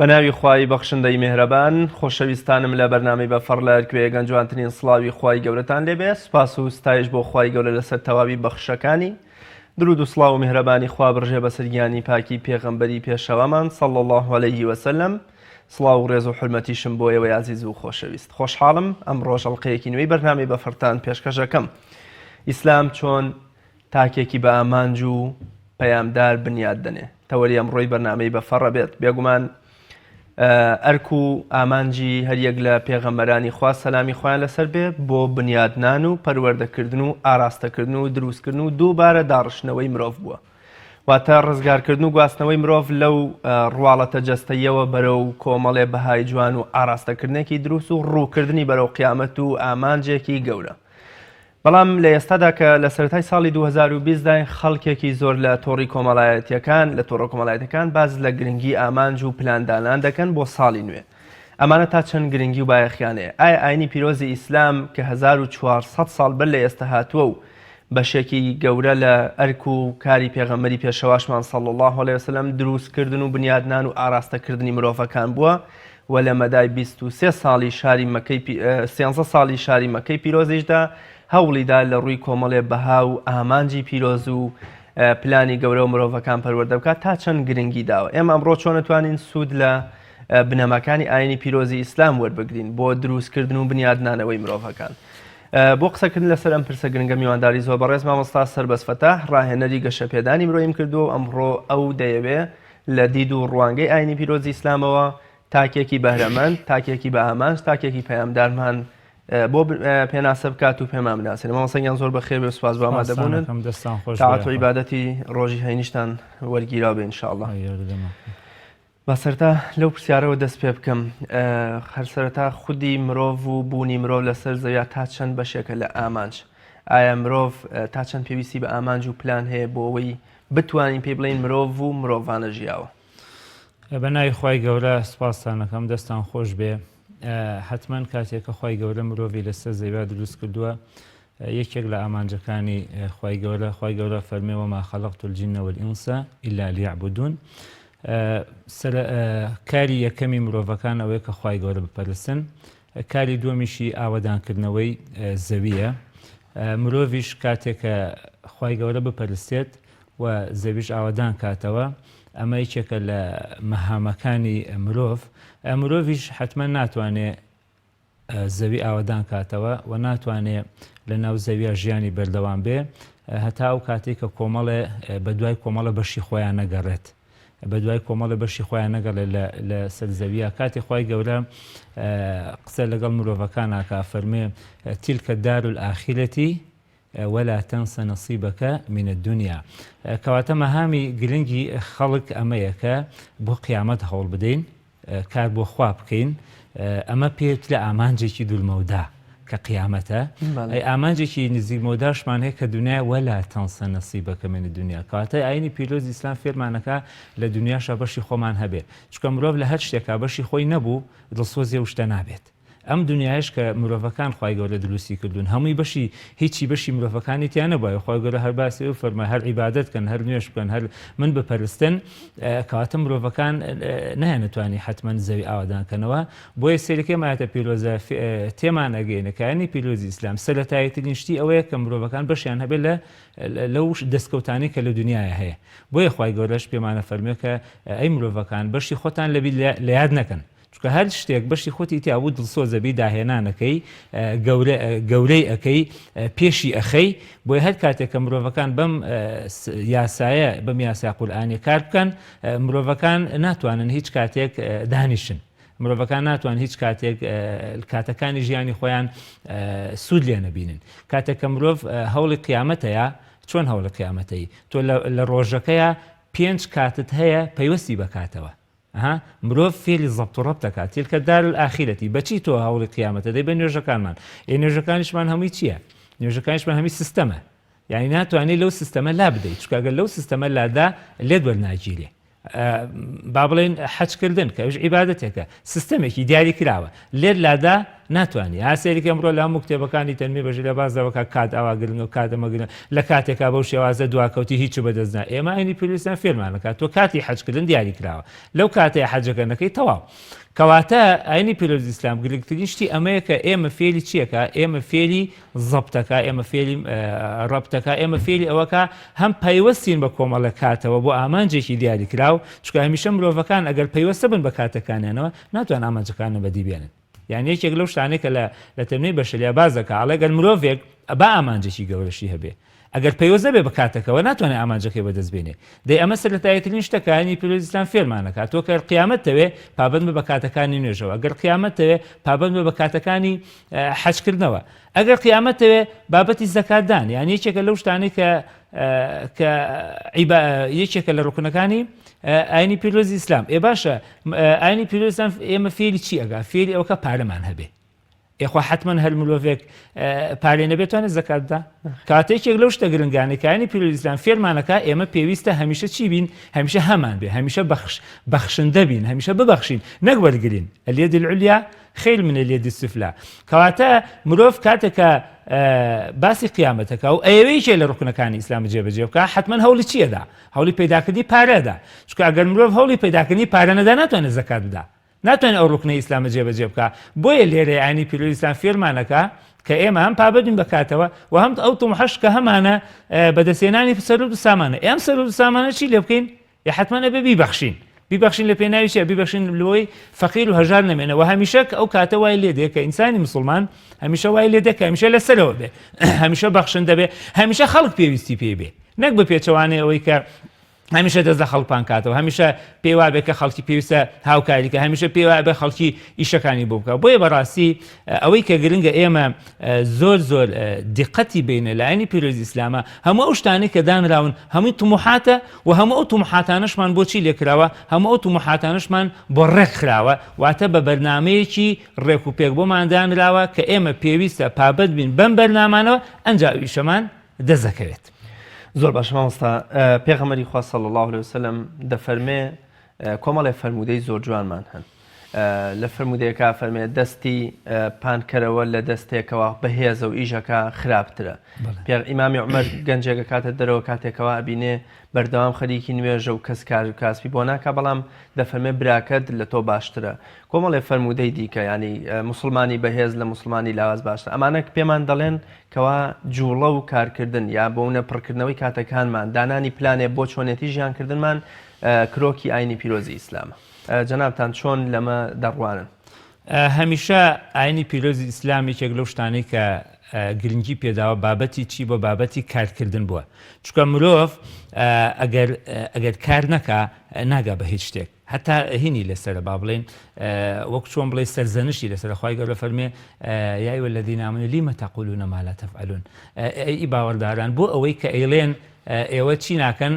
بە ناوی خوای بەخشندەی مێهرەبان خۆشەویستانم لە بەرنامەی بەفەڕ لە هەرکوێیەگەن جوانترین سڵاوی خوای گەورەتان لێبێ سوپاس و ستایش بۆ خوای گەورە لەسەر تەواوی بەخشەکانی درود و سڵاو و میهرەبانی خوا بڕژێ بەسەر گیانی پاکی پێغەمبەری پێشەوامان صلی اللە علیه وسلم سڵاو و ڕێز و حورمەتیشم بۆ ئێوەی ئازیز و خۆشەویست خۆشحاڵم ئەمڕۆش ئەڵقەیەکی نوێی بەرنامەی بەفەڕتان پێشکەش ئەکەم ئیسلام چۆن تاکێکی بە ئامانج و پەیامدار بنیات دەنێ تەوەری ئەمڕۆی بەرنامەی بەفەڕە بێت بێگومان ئەرک و ئامانجی هەریەک لە پێغەمبەرانی خوا سەلامی خۆیان لەسەر بێ بۆ بنیادنان و پەروەردەکردن و ئاراستەکردن و دروستکردن و دووبارە داڕشتنەوەی مرۆڤ بووە واتە ڕزگارکردن و گواستنەوەی مرۆڤ لەو ڕواڵەتە جەستەییەوە بەرەو کۆمەڵێ بەهای جوان و ئاراستەکردنێکی دروست و ڕووکردنی بەرەو قیامەت و ئامانجێکی گەورە. بەڵام لە ئێستادا کە لە سەرەتای ساڵی 2020 داین خەڵکێکی زۆر لە تۆڕی کۆمەڵایەتیەکان لە تۆڕە کۆمەڵایەتەکان باس لە گرنگی ئامانج و پلاندانان دەکەن بۆ ساڵی نوێ. ئەمانە تا چەند گرنگی و بایەخیان هەیە؟ ئایا ئاینی پیرۆزی ئیسلام کە 1400 ساڵ بەر لە ئێستا هاتووە و بەشێکی گەورە لە ئەرک و کاری پێغەمبەری پێشەواشمان صلی اللە علیە وسلم دروستکردن و بنیادنان و ئاراستەکردنی مرۆڤەکان بووە و لە مەدای 23 ساڵی شاری مەکەی 13 ساڵی شاری مەکەی پیرۆزیشدا هەوڵیدا لە ڕووی کۆمەڵێ بەها و ئامانجی پیرۆز و پلانی گەورە و مرۆڤەکان پەروەردە بکات تا چەند گرنگی داوە ئێمە ئەمڕۆ چۆن توانین سوود لە بنەماکانی ئاینی پیرۆزی ئیسلام وەربگرین بۆ دروستکردن و بنیادنانەوەی مرۆڤەکان. بۆ قسەکردن لەسەر ئەم پرسە گرنگە میوانداری زۆر بەڕێز مامۆستا سەربەست فەتاح ڕاهێنەری گەشەپێدانی مرۆییم کردووە و ئەمڕۆ ئەو دەیەوێ لە دید و ڕوانگەی ئاینی پیرۆزی ئیسلامەوە تاکێکی بەهرەمەند، تاکێکی بە ئامانج، تاکێکی پەیامدارمان بۆ پێناسە بکات و پێمان بناسێنێ. مامۆستا گیان زۆر بەخێر بێ و سوپاس بۆ ئامادەبوونت. تاعەت و عیبادەتی ڕۆژی هەینیشتان وەرگیراو بێ ان شاء اللە. با سەرەتا لەو پرسیارەوە دەست پێ بکەم هەر سەرەتا خودی مرۆڤ و بوونی مرۆڤ لەسەر زەویا تا چەند بەشێکە لە ئامانج ئایا مرۆڤ تا چەند پێویستی بە ئامانج و پلان هەیە بۆ ئەوەی بتوانین پێی بڵێین مرۆڤ و مرۆڤانە ژیاوە؟ بە ناوی خوای گەورە سوپاستان ئەکەم دەستان خۆش بێ حتمما کاتێک کە خوای گەورە مرۆڤی لەسەر زەویا دروست کردووە یەکێک لە ئامانجەکانی خوای گەورە خوای گەورە فەرمێ وما خلقت الجن والإنس إلا ليعبدون کاری یەکەمی مرۆڤەکان ئەوەیە کە خوای گەورە بپەرستن کاری دووەمیشی ئاوەدانکردنەوەی زەویە مرۆڤیش کاتێک کە خوای گەورە بپەرستێت و زەویش ئاوەدان کاتەوە ئەمە یەکێکە لە مەهامەکانی مرۆڤ مرۆڤیش حتمما ناتوانێ زەوی ئاوەدان کاتەوە و ناتوانێ لە ناو زەویا ژیانی بەردەوام بێ هەتا ئەو کاتێک کە کۆمەڵێ بە دوای کۆمەڵە بەشی خۆیان نەگەڕێت بە دوای کۆمەڵە بەشی خۆیان نەگەڵێت لە سەر زەویە کاتی خی گەورە قسە لەگەڵ مرۆڤەکان ناکا فەرمێ تیلکە دار الآخرەتی ولا تنس نصیبک من الدنیا کەواتە مەهامی گرنگی خەڵک ئەمەیە کە بۆ قیامەت هەوڵ بدەین کار بۆ خوا بکەین ئەمە پێت لە ئامانجێکی دوورمەودا کە قیامەتە ئەی ئامانجێکی نزیک مەوداشمان هەیە کە دنیا ولا تنس نصیبک من الدنیا کەواتە ئاینی پیرۆز ئیسلام فێرمانەکە لە دنیاشا بەشی خۆمان هەبێ چونکە مرۆڤ لە هەر شتێکا بەشی خۆی نەبوو دڵسۆزی ئەو شتە نابێت ئەم دونیایەش کە مرۆڤەکان خوای گەورە دروستی کردوون هەمووی بەشی هیچی بەشی مرۆڤەکانی تیا نەبوایە خوای گەورە هەر باسی ئەو فەرمای هەر عیبادەت کەن هەر نوێژ بکەن هەر من بپەرستن کەواتە مرۆڤەکان نەیانەتوانی حتمما زەوی ئاوادان کەنەوە بۆیە سەیرەکەی ئایەتە پیرۆزە تێمان ئەگەینە کایانی پیرۆزی ئیسلام سەرەتاییترین شتی ئەوەیە کە مرۆڤەکان بەشیان هەبێت لە لەو دەستکەوتانی کە لە دنیاە هەیە بۆیە خوای گەورەش پێمانە فەرمێ کە ئەی مرۆڤەکان بەشی خۆتان لەبیر لە یاد نەکەن چونکە هەر شتێک بەشی خۆتی تیا بوو دڵسۆزەبی داهێنانەکەی گەورە گەورەی ئەکەی پێشی ئەخەی بۆیە هەر کاتێک کە مرۆڤەکان بەم یاسایە بەم یاسا قورئانیە کار بکەن مرۆڤەکان ناتوانن هیچ کاتێک دانیشن مرۆڤەکان ناتوان هیچ کاتێک کاتەکانی ژیانی خۆیان سوود لێ نەبینن کاتێک کە مرۆڤ هەوڵی قیامەتەیە چۆن هەوڵی قیامەتەی تۆ لە ڕۆژەکەیە پێنج کاتت هەیە پەیوەستی بەکاتەوە ئەها مرۆڤ فێری زەبت و ڕەبت ئەکات تلک الدار الآخرە بەچی تۆ هەوڵی قیامەت ئەدەی بە نوێژەکانمان ئێ نوێژەکانیشمان هەمووی چییە نوێژەکانیشمان هەمووی سیستەمە یعنی ناتوانانی لەو سیستەمە لا بدەیت چونکە ئەگەر لەو سیستەمە لادا لێت وەرناگیرێ با بڵێن حەجکردن کە ئەوش عیبادەتێکە سیستەمێکی دیاری کراوە لێت لادا. ناتوانی. ها سەیری کە ئەمڕۆ لە هەموو کتێبەکانی تەنمیە بەشەریە باس لەوە کا کات ئاوا گرنگە و کات ئەمە گرنگە لە کاتێکا بەو شێوازە دواکەوتی هیچ بەدەست نا ئێمە ئاینی پیرۆزی ئیسلام فێرمان ئەکات تۆ کاتی حەج کردن دیاری کراوە لەو کاتەیە حەجەکە نەکەی تەواو کەواتە ئاینی پیرۆزی ئیسلام گرنگترین شتی ئەمەیە کە ئێمە فێری چیەکە ئێمە فێری زەبتەکە ئێمە فێری ڕەبتەکە ئێمە فێری ئەوەکە هەم پەیوەستین بە کۆمەڵە کاتەوە بۆ ئامانجێکی دیاریکراو چونکە هەمیشە مرۆڤەکان ئەگەر پەیوەستە بن بە کاتەکانیانەوە ناتوان ئامانجەکانیان بەدی بێنن یان یەکێک لەو شتانەی کە لە لە تەنوی بەشەریا باس دەکا ئەڵێ گەر مرۆڤێک با ئامانجێکی گەورەشی هەبێ ئەگەر پەیوەست نەبێ بە کاتەکەوە ناتوانێ ئامانجەکەی بەدەست بێنێ دەی ئەمە سەرەتاییترین شتە کە ئاینی پیرۆزی ئیسلام فێرمان ئەکات تۆ کە قیامەت تەوێ پابەند بە بە کاتەکانی نوێژەوە ئەگەر قیامەت تەوێ پابەند بە بە کاتەکانی حەجکردنەوە ئەگەر قیامەت تەوێ بابەتی زەکاتدان یان یەکێکە لەو شتانەی کە کە یەکێکە لە ڕوکنەکانی ئاینی پیرۆزی ئیسلام ئێ باشە ئاینی پیرۆزی ئیسلام ئێمە فێری چی ئەگا فێری ئەوکە پارەمان هەبێ ئێخوا حتمما هەر مرۆڤێک پارێ نەبێتوانێت زەکات بدا کاتێکێک لەو شتە گرنگانەی کە ئاینی پیرۆزی ئیسلام فێرمانەکە ئێمە پێویستە هەمیشە چی بین هەمیشە هەمان بێ هەمیشە بەخش بەخشندە بین هەمیشە ببەخشین نەک وەرگین الید العلیا خیر من الید السفلی کەواتە مرۆڤ کاتێک کە باسی قیامەتەکە و ئەیەوێ یەکێ لە ڕوکنەکانی ئیسلام جێبەجێ بکە حتمما هەوڵی چیەدا هەوڵی پەیداکردنی پارەدا چونکە ئەگەر مرۆڤ هەوڵی پەیداکردنی پارە نەدا ناتوانێت زەکات بدا ناتوانێت ئەو ڕوکنەی ئیسلامە جێبەجێ بکا بۆیە لێرە ئاینی پیرۆزی ئیسلام فێرمانەکا کە ئێمە هەم پابەندین بە کاتەوە و هەم ئەو تموحەش کە هەمانە بەدەستهێنانی سەروەت و سامانە ئێ ئەم سەروەت و سامانە چی لێ بکەین ئێ حەتمەن ئەبێ بیبەخشین بیبەخشین لە پێناوی چیە بیبەخشین لەوەی فەقیر و هەژار نەمێنە و هەمیشە کە ئەو کاتە وای لێ دێ کە ئینسانی مسلمان هەمیشە وای لێ دێ کە هەمیشە لەسەرەوە بێ هەمیشە بەخشن دەبێ هەمیشە خەڵک پێویستی پێی بێ نەک بە پێچەوانەی ئەوەی کە هەمیشە دەست لە خەڵک پان کاتەوە هەمیشە پێی وابێ کە خەڵکی پێویستە هاوکاری کە هەمیشە پێی وابێ خەڵکی ئیشەکانی بۆ بکە بۆیە بەڕاستی ئەوەی کە گرنگە ئێمە زۆر زۆر دیقەتی بینە لایەنی پیرۆزی ئیسلامە هەموو ئەو شتانەی کە دانراون هەمووی طموحاتە و هەموو ئەو طموحاتانەشمان بۆچی لێکراوە هەموو ئەو طموحاتانەشمان بۆ ڕێک خراوە واتە بە بەرنمەیەکی ڕێک و پێک بۆمان دانراوە کە ئێمە پێویستە پابەند بین بەم بەرنامانەوە ئەنجا ئەو ئیشەمان دەست دەکەوێت. زۆر باشە مامۆستا پێغەمبەری خوا صلی اللە علیه وسلم دەفەرمێ کۆمەڵێ فەرموودەی زۆر جوانمان هەن لە فەرموودەیەکا فەرمێ دەستی پانکەرەوە لە دەستێکەوە بەهێزە و ئیشەکە خراپترە پێغ ئیمامی عومەر گەنجێکە کاتە دەرەوە کاتێکەوە ئەبینێ بەردەوام خەریکی نوێژە و کەس کار و کاسپی بۆ ناکا بەڵام دەفەرمێ براکەت لە تۆ باشترە کۆمەڵێ فەرموودەی دیکە یانی موسڵمانی بەهێز لە موسڵمانی لاواز باشترە ئەمانە پێمان دەڵێن کەوا جوڵە و کارکردن یا بۆونە پڕکردنەوەی کاتەکانمان دانانی پلانێ بۆ چۆنێتی ژیانکردنمان کرۆکی ئاینی پیرۆزی ئیسلامە جەنابتان چۆن لەمە دەڕوانن؟ هەمیشە ئاینی پیرۆزی ئیسلام یەکێک لەو شتانەی کە گرنگی پێداوە بابەتی چی بۆ بابەتی کارکردن بووە چونکە مرۆڤ ئەگەر ئەگەر کار نەکا ناگا بە هیچ شتێک هەتا هینی لەسەرە با بڵێین وەک چۆن بڵێ سەرزەنشتی لەسەر خوای گەورە فەرمێ یا ایها الذین آمنوا لم تقولون ما لا تفعلون ئەی باوەڕداران بۆ ئەوەی کە ئەیڵێن ئێوە چی ناکەن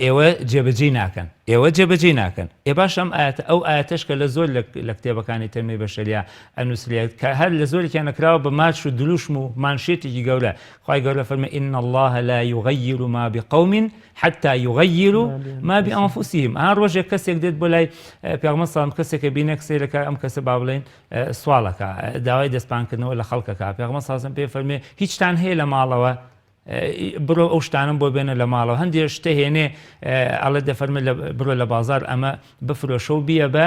ئێوە جێبەجێی ناکەن ئێوە جێبەجێی ناکەن ئێ باش ئەم ئاەتە ئەو ئاەتەش کە لە زۆر لە کتێبەکانی تەنمیەی بەشەریە ئەنووسرێت کە هەر لە زۆرێکیان نەکراوە بە مارش و دروشم و مانشێتێکی گەورە خوای گەورە فەرمێ ان الله لا یغیر ما بقوم حتى یغیروا ما بانفسهم ها ڕۆژێک کەسێک دێت بۆ لای پێغەمبەر سەڵام کەسێکە بینە سەیرەکە ئەم کەسە با بڵێن سواڵەکە داوای دەستپانکردنەوە لە خەڵکەکە پێغەمبەر سەڵام پێ فەرمێ هیچتان هەیە لە ماڵەوە بڕۆ ئەو شتانم بۆ بێنە لە ماڵەوە هەندێ شتە هێنێ ئەڵێ دەفەرمە بڕۆ لە بازار ئەمە بفرۆشە و بیە بە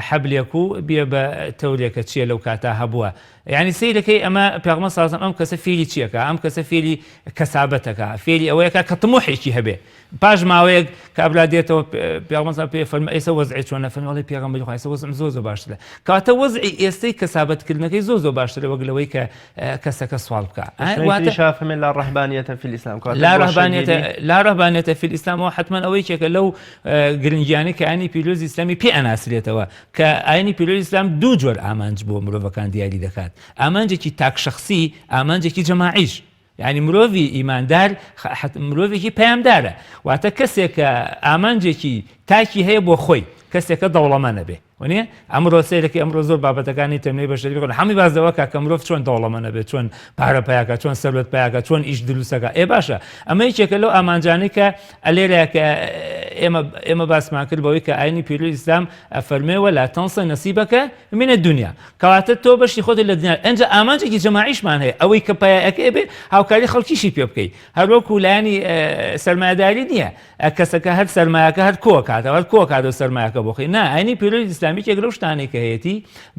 حەبلێک و بیە بە تەورێکە چییە لەو کاتا هەبووە یعنی سەیرەکەی ئەمە پێغمە سازم ئەم کەسە فێری چیەکە ئەم کەسە فێری کەسابەتەکە فێری ئەوەیەکە کە تموحێکی هەبێ پاش ماوەیەک کابرا دێتەوە پێغمبەر صلی پێ فەرموو ئێستا وەزعی چۆنە فەرموو ئەڵێ پێغەمبەری خوا ئێستا وەزعم زۆر زۆر باشترە کەواتە وەزعی ئێستەی کەسابەتکردنەکەی زۆر زۆر باشترە وەک لەوەی کە کەسەکە سواڵ بکا واتە فەرمێ لا رهبانیەتە فی الاسلام کەواتە لا رهبانیەتە لا رهبانیەتە فی الاسلام ئەوە حتمما ئەوەی یەکێکە لەو گرنگیانەی کە ئاینی پیرۆزی ئیسلامی پێ ئەناسرێتەوە کە ئاینی پیرۆزی ئیسلام دوو جۆر ئامانج بۆ مرۆڤەکان دیاری دەکات ئامانجێکی تاک شخصی ئامانجێکی جەماعیش یانی مرۆڤی ئیماندار مرۆڤێکی پەیامدارە واتە کەسێک کە ئامانجێکی تاکی هەیە بۆ خۆی کەسێکە دەوڵەمەنە بێ وەنیە ئەمڕۆ سەیرەکەی ئەمڕۆ زۆر بابەتەکانی تەنوی بەشەری بخۆن هەمووی باس لەوە کە کە مرۆڤ چۆن دەوڵەمەنە بێت چۆن پارە پیاکە چۆن سەروەت پیاکە چۆن ئیش دروستەکە ئێ باشە ئەمە یەکێکە لەو ئامانجانەی کە ئەلێرە کە ئێمە ئێمە باسمان کرد بەوەی کە ئاینی پیرۆزی ئیسلام ئەفەرمێ ولا تنس نصیبک من الدنیا کەواتە تۆ بەشی خۆت لە دنیا ئەنجا ئامانجێکی جەماعیشمان هەیە ئەوەی کە پایەکەی بێ هاوکاری خەڵکیشی پێ بکەی هەروەکو لایەنی سەرمایەداری نییە کەسەکە هەر سەرمایەکە هەر کۆکاتەوە هەر کۆکاتەوە سەرمایەکە بۆخی نا ئاینی پیرۆزی ئیسلامی یەکێک لەو شتانەی کە هەیەتی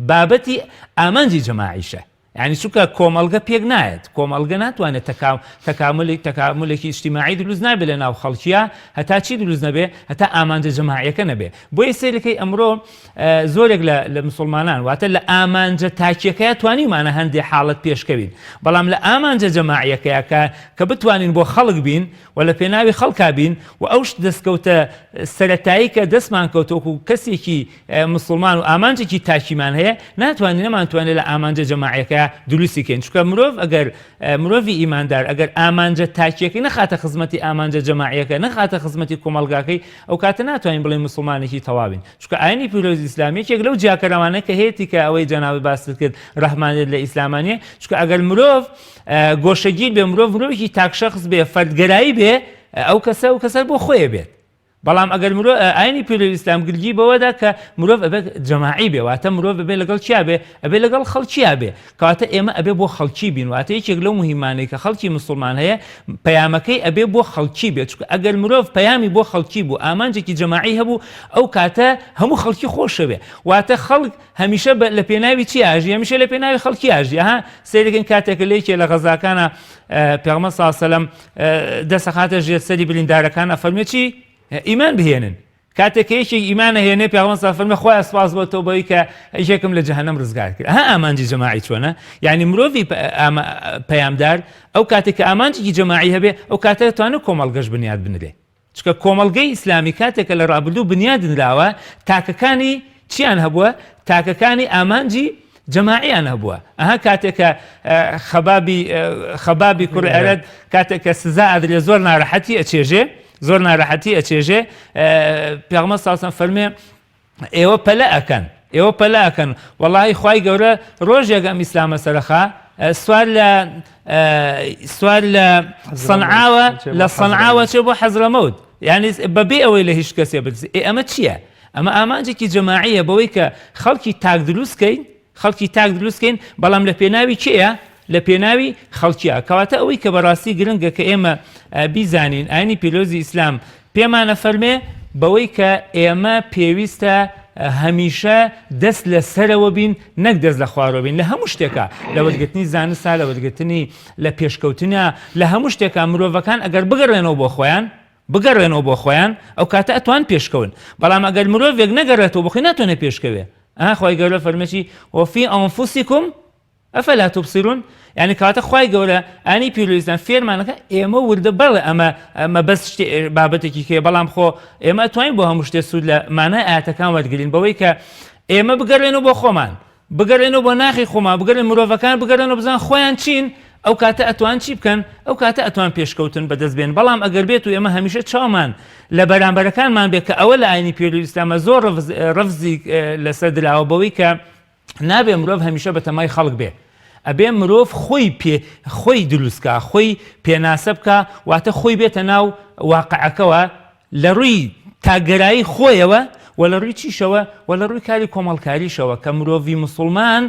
بابەتی ئامانجی جەماعیشە یانی چونکە کۆمەڵگە پێک نایەت، کۆمەڵگە ناتوانێت تەکا تەکاملی تەکامولێکی ئیجتیماعی دروست نابێت لە ناو خەڵکیا هەتا چی دروست نەبێ هەتا ئامانجە جەماعیەکە نەبێ بۆیە سەیرەکەی ئەمڕۆ زۆرێک لە لە مسوڵمانان واتە لە ئامانجە تاکیەکەیا توانیومانە هەندێ حاڵەت پێشکەوین بەڵام لە ئامانجە جەماعیەکەیا کە کە بتوانین بۆ خەڵک بین و لە پێناوی خەڵکا بین و ئەو دەستکەوتە سەرەتایی کە دەستمان کەوت وەکو کەسێکی مسوڵمان و ئامانجێکی تاکیمان هەیە ناتوانین نەمانتوانێت لە ئامانجە جەماعیەکە دروستی کەین چونکە مرۆڤ ئەگەر مرۆڤی ئیماندار ئەگەر ئامانجە تاکیەکەی نەخاتە خزمەتی ئامانجە جەماعیەکە نەخاتە خزمەتی کۆمەڵگاکەی ئەو کاتە ناتوانین بڵێین مسوڵمانێکی تەواوین چونکە ئاینی پیرۆزی ئیسلام یەکێک لەو جیاکەرەوانە کە هەیەتی کە ئەوەی جەنابت باست کرد ڕەهمانیەت لە ئیسلامانیە چونکە ئەگەر مرۆڤ گۆشەگیر بێ مرۆڤ مرۆڤێکی تاک شەخس بێ فەردگەرایی بێ ئەو کەسە ئەو کەسە بۆ خۆیە بێت بەڵام ئەگەر مرۆ ئاینی پیرۆزی ئیسلام گرگی بەوەدا کە مرۆڤ ئەبێ جەماعی بێ واتە مرۆڤ ئەبێ لەگەڵ چیا بێ ئەبێ لەگەڵ خەڵکیا بێ کەواتە ئێمە ئەبێ بۆ خەڵکی بین واتە یەکێک لەو مهمانەی کە خەڵکی مسوڵمان هەیە پەیامەکەی ئەبێ بۆ خەڵکی بێت چونکە ئەگەر مرۆڤ پەیامی بۆ خەڵکی بوو ئامانجێکی جەماعی هەبوو ئەو کاتە هەموو خەڵکی خۆشەوێ واتە خەڵک هەمیشە لە پێناوی چی ئاژی هەمیشە لە پێناوی خەڵکی ئاژی ها سەیرەکەن کاتێک لە یەکێ لە غەزاکانە پێغەمبەر صلی الله علیه و سلم دەسەخاتە ژێر سەری بریندارەکان ئەفەرمێ چی ئیمان بهێنن کاتێک کە یەکێک ئیمان ئەهێنێ پێغەمبەر صلی فەرمی خوایە سوپاس بۆ تۆ بەوەی کە یەکێکم لە جەهەنەم ڕزگار کرد ها ئامانجی جەماعی چۆنە یعنی مرۆڤی پەیامدار ئەو کاتێک کە ئامانجێکی جەماعی هەبێ ئەو کاتە توانێت کۆمەڵگەش بنیات بنرێ چونکە کۆمەڵگەی ئیسلامی کاتێک کە لە ڕابردوو بنیاد نراوە تاکەکانی چیان هەبووە تاکەکانی ئامانجی جەماعیان هەبووە ئەها کاتێک کە خەبابی خەبابی کوڕ ئەرەد کاتێک کە سزا ئەدرێ زۆر ناڕەحەتی ئەچێژێ زۆر ناڕەحەتی ئەچێژێ پێغەمبەر ساسان فەرمێ ئێوە پەلە ئەکەن ئێوە پەلە ئەکەن وەڵی خوای گەورە ڕۆژێک ئەم ئیسلامە سەرخا سوار لە سوار لە سەنعاوە لە سەنعاوە چێ بۆ حەزرەمەوت یعنی بەبێ ئەوەی لە هیچ کەسێ بترسێ ئێ ئەمە چییە؟ ئەمە ئامانجێکی جەماعییە بەوەی کە خەڵکی تاک دروست کەین، خەڵکی تاک دروست کەین، بەڵام لە پێناوی کێیە؟ لە پێناوی خەڵکیە. کەواتە ئەوەی کە بەڕاستی گرنگە کە ئێمە بیزانین ئاینی پیرۆزی ئیسلام پێمان ئەفەرمێ بەوەی کە ئێمە پێویستە هەمیشە دەست لە سەرەوە بین نەک دەست لە خوارەوە بین لە هەموو شتێکا لە وەرگرتنی زانستا لە وەرگرتنی لە پێشکەوتنا لە هەموو شتێکا مرۆڤەکان ئەگەر بگەڕێنەوە بۆ خۆیان بگەڕێنەوە بۆ خۆیان ئەو کاتە ئەتوان پێشکەون بەڵام ئەگەر مرۆڤێک نەگەڕێتەوە بۆ خۆی ناتوانێت پێشکەوێ ئا خوای گەورە فەرمێتی وفی انفسکم افلا تبصرون یعنی کاتە خوای گەورە ئانی پیرۆزیان فێرمانەکە ئێمە وردە بەڵێ ئەمە ئەمە بەس شتێ بابەتێکی کێ بەڵام خۆ ئێمە توانین بۆ هەموو شتێ سوود لە مانای ئاەتەکان وەرگین بەوەی کە ئێمە بگەڕێنەوە بۆ خۆمان بگەرێنەوە بۆ ناخی خۆمان بگەرێن مرۆڤەکان بگەرێنەوە بزان خۆیان چین ئەو کاتە ئەتوان چی بکەن ئەو کاتە ئەتوان پێشکەوتن بەدەست بێن بەڵام ئەگەر بێت و ئێمە هەمیشە چاومان لە بەرامبەرەکانمان بێت کە ئەوە لە ئاینی پیرۆزی ئیسلامە زۆر ڕەفزی لەسەر دراوە بەوەی کە نابێ مرۆڤ هەمیشە بەتەمای خەڵک بێ ئەبێ مرۆڤ خۆی پێ خۆی دروستکا خۆی پێناسە بکە واتە خۆی بێتە ناو واقعەکەوە لە ڕووی تاکگەرایی خۆیەوە و لە ڕووی چیشەوە و لە ڕووی کاری کۆمەڵکاریشەوە کە مرۆڤی موسوڵمان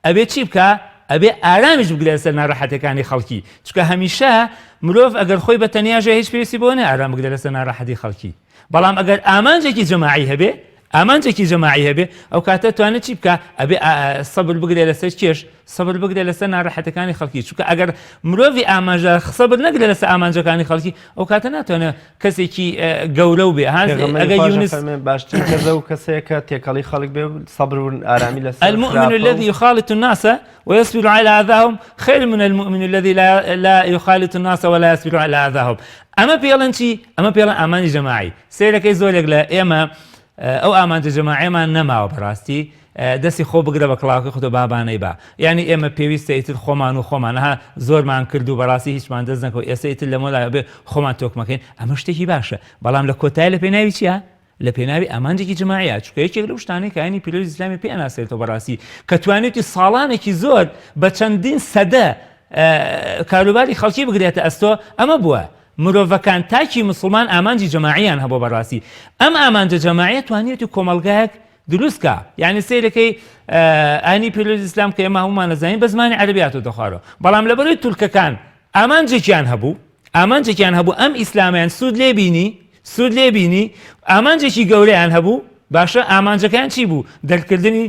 ئەبێ چی بکا ئەبێ ئارامیش بگرێ لەسەر ناڕەحەتەکانی خەڵکی چونکە هەمیشە مرۆڤ ئەگەر خۆی بە تەنیا ژێ هیچ پێویستی بۆ نیە ئارام بگرێ لەسەر ناڕەحەتی خەڵکی بەڵام ئەگەر ئامانجێکی جەماعی هەبێ ئامانجێکی جەماعی هەبێ ئەو کاتە توانێت چی بکا ئەبێ سەبر بگرێ لەسەر کێش سەبر بگرێ لەسەر ناڕەحەتەکانی خەڵکی چونکە ئەگەر مرۆڤی ئامانجدار سەبر نەگرێ لەسەر ئامانجەکانی خەڵکی ئەو کاتە ناتوانێت کەسێکی گەورە و بێ ئەگەر یونس باشترین کەسە و کەسێک کە تێکەڵی خەڵک بێ و سەبر و ئارامی لەسەر المؤمن الذي يخالط الناس ويصبر على أذاهم خير من المؤمن الذي لا, لا يخالط الناس ولا يصبر على أذاهم ئەمە پێڵەن چی ئەمە پێڵەن ئامانجی جەماعی سەیرەکەی زۆرێک لە ئێمە ئەو ئامانجە جەماعیەمان نەماوە بەڕاستی دەستی خۆ بگرە بە کڵاوەکەی خۆتەوە بابانەی با یانی ئێمە پێویستە ئیتر خۆمان و خۆمان ها زۆرمان کرد و بەڕاستی هیچمان دەست نەکەوت ئێستا ئیتر لەمەولا بێ خۆمان تۆکمەکەین ئەمە شتێکی باشە بەڵام لە کۆتایی لە پێناوی چییە؟ لە پێناوی ئامانجێکی جماعیە چونکە یەکێک لەو شتانەی کە ئاینی پیرۆزی ئیسلامی پێ ئەناسێتەوە بەڕاستی کە توانێتی ساڵانێکی زۆر بە چەندین سەدە کاروباری خەڵکی بگرێتە ئەستۆ ئەمە بووە. مرۆڤەکان تاکی مسوڵمان ئامانجی جەماعیان هەبووە بەڕاستی ئەم ئامانجە جەماعیە توانیەتی کۆمەڵگایەک دروست کا یعنی سەیرەکەی ئاینی پیرۆز ئیسلام کە ئێمە هەمومان نەزانین بە زمانی عەرەبی هاتۆتە خوارەوە بەڵام لەبەرەوەی تورکەکان ئامانجێکیان هەبوو ئامانجێکیان هەبوو ئەم ئیسلامیان سوود لێ بینی سوود لێ بینی ئامانجێکی گەورەیان هەبوو باشە ئامانجەکان چی بوو دەرکردنی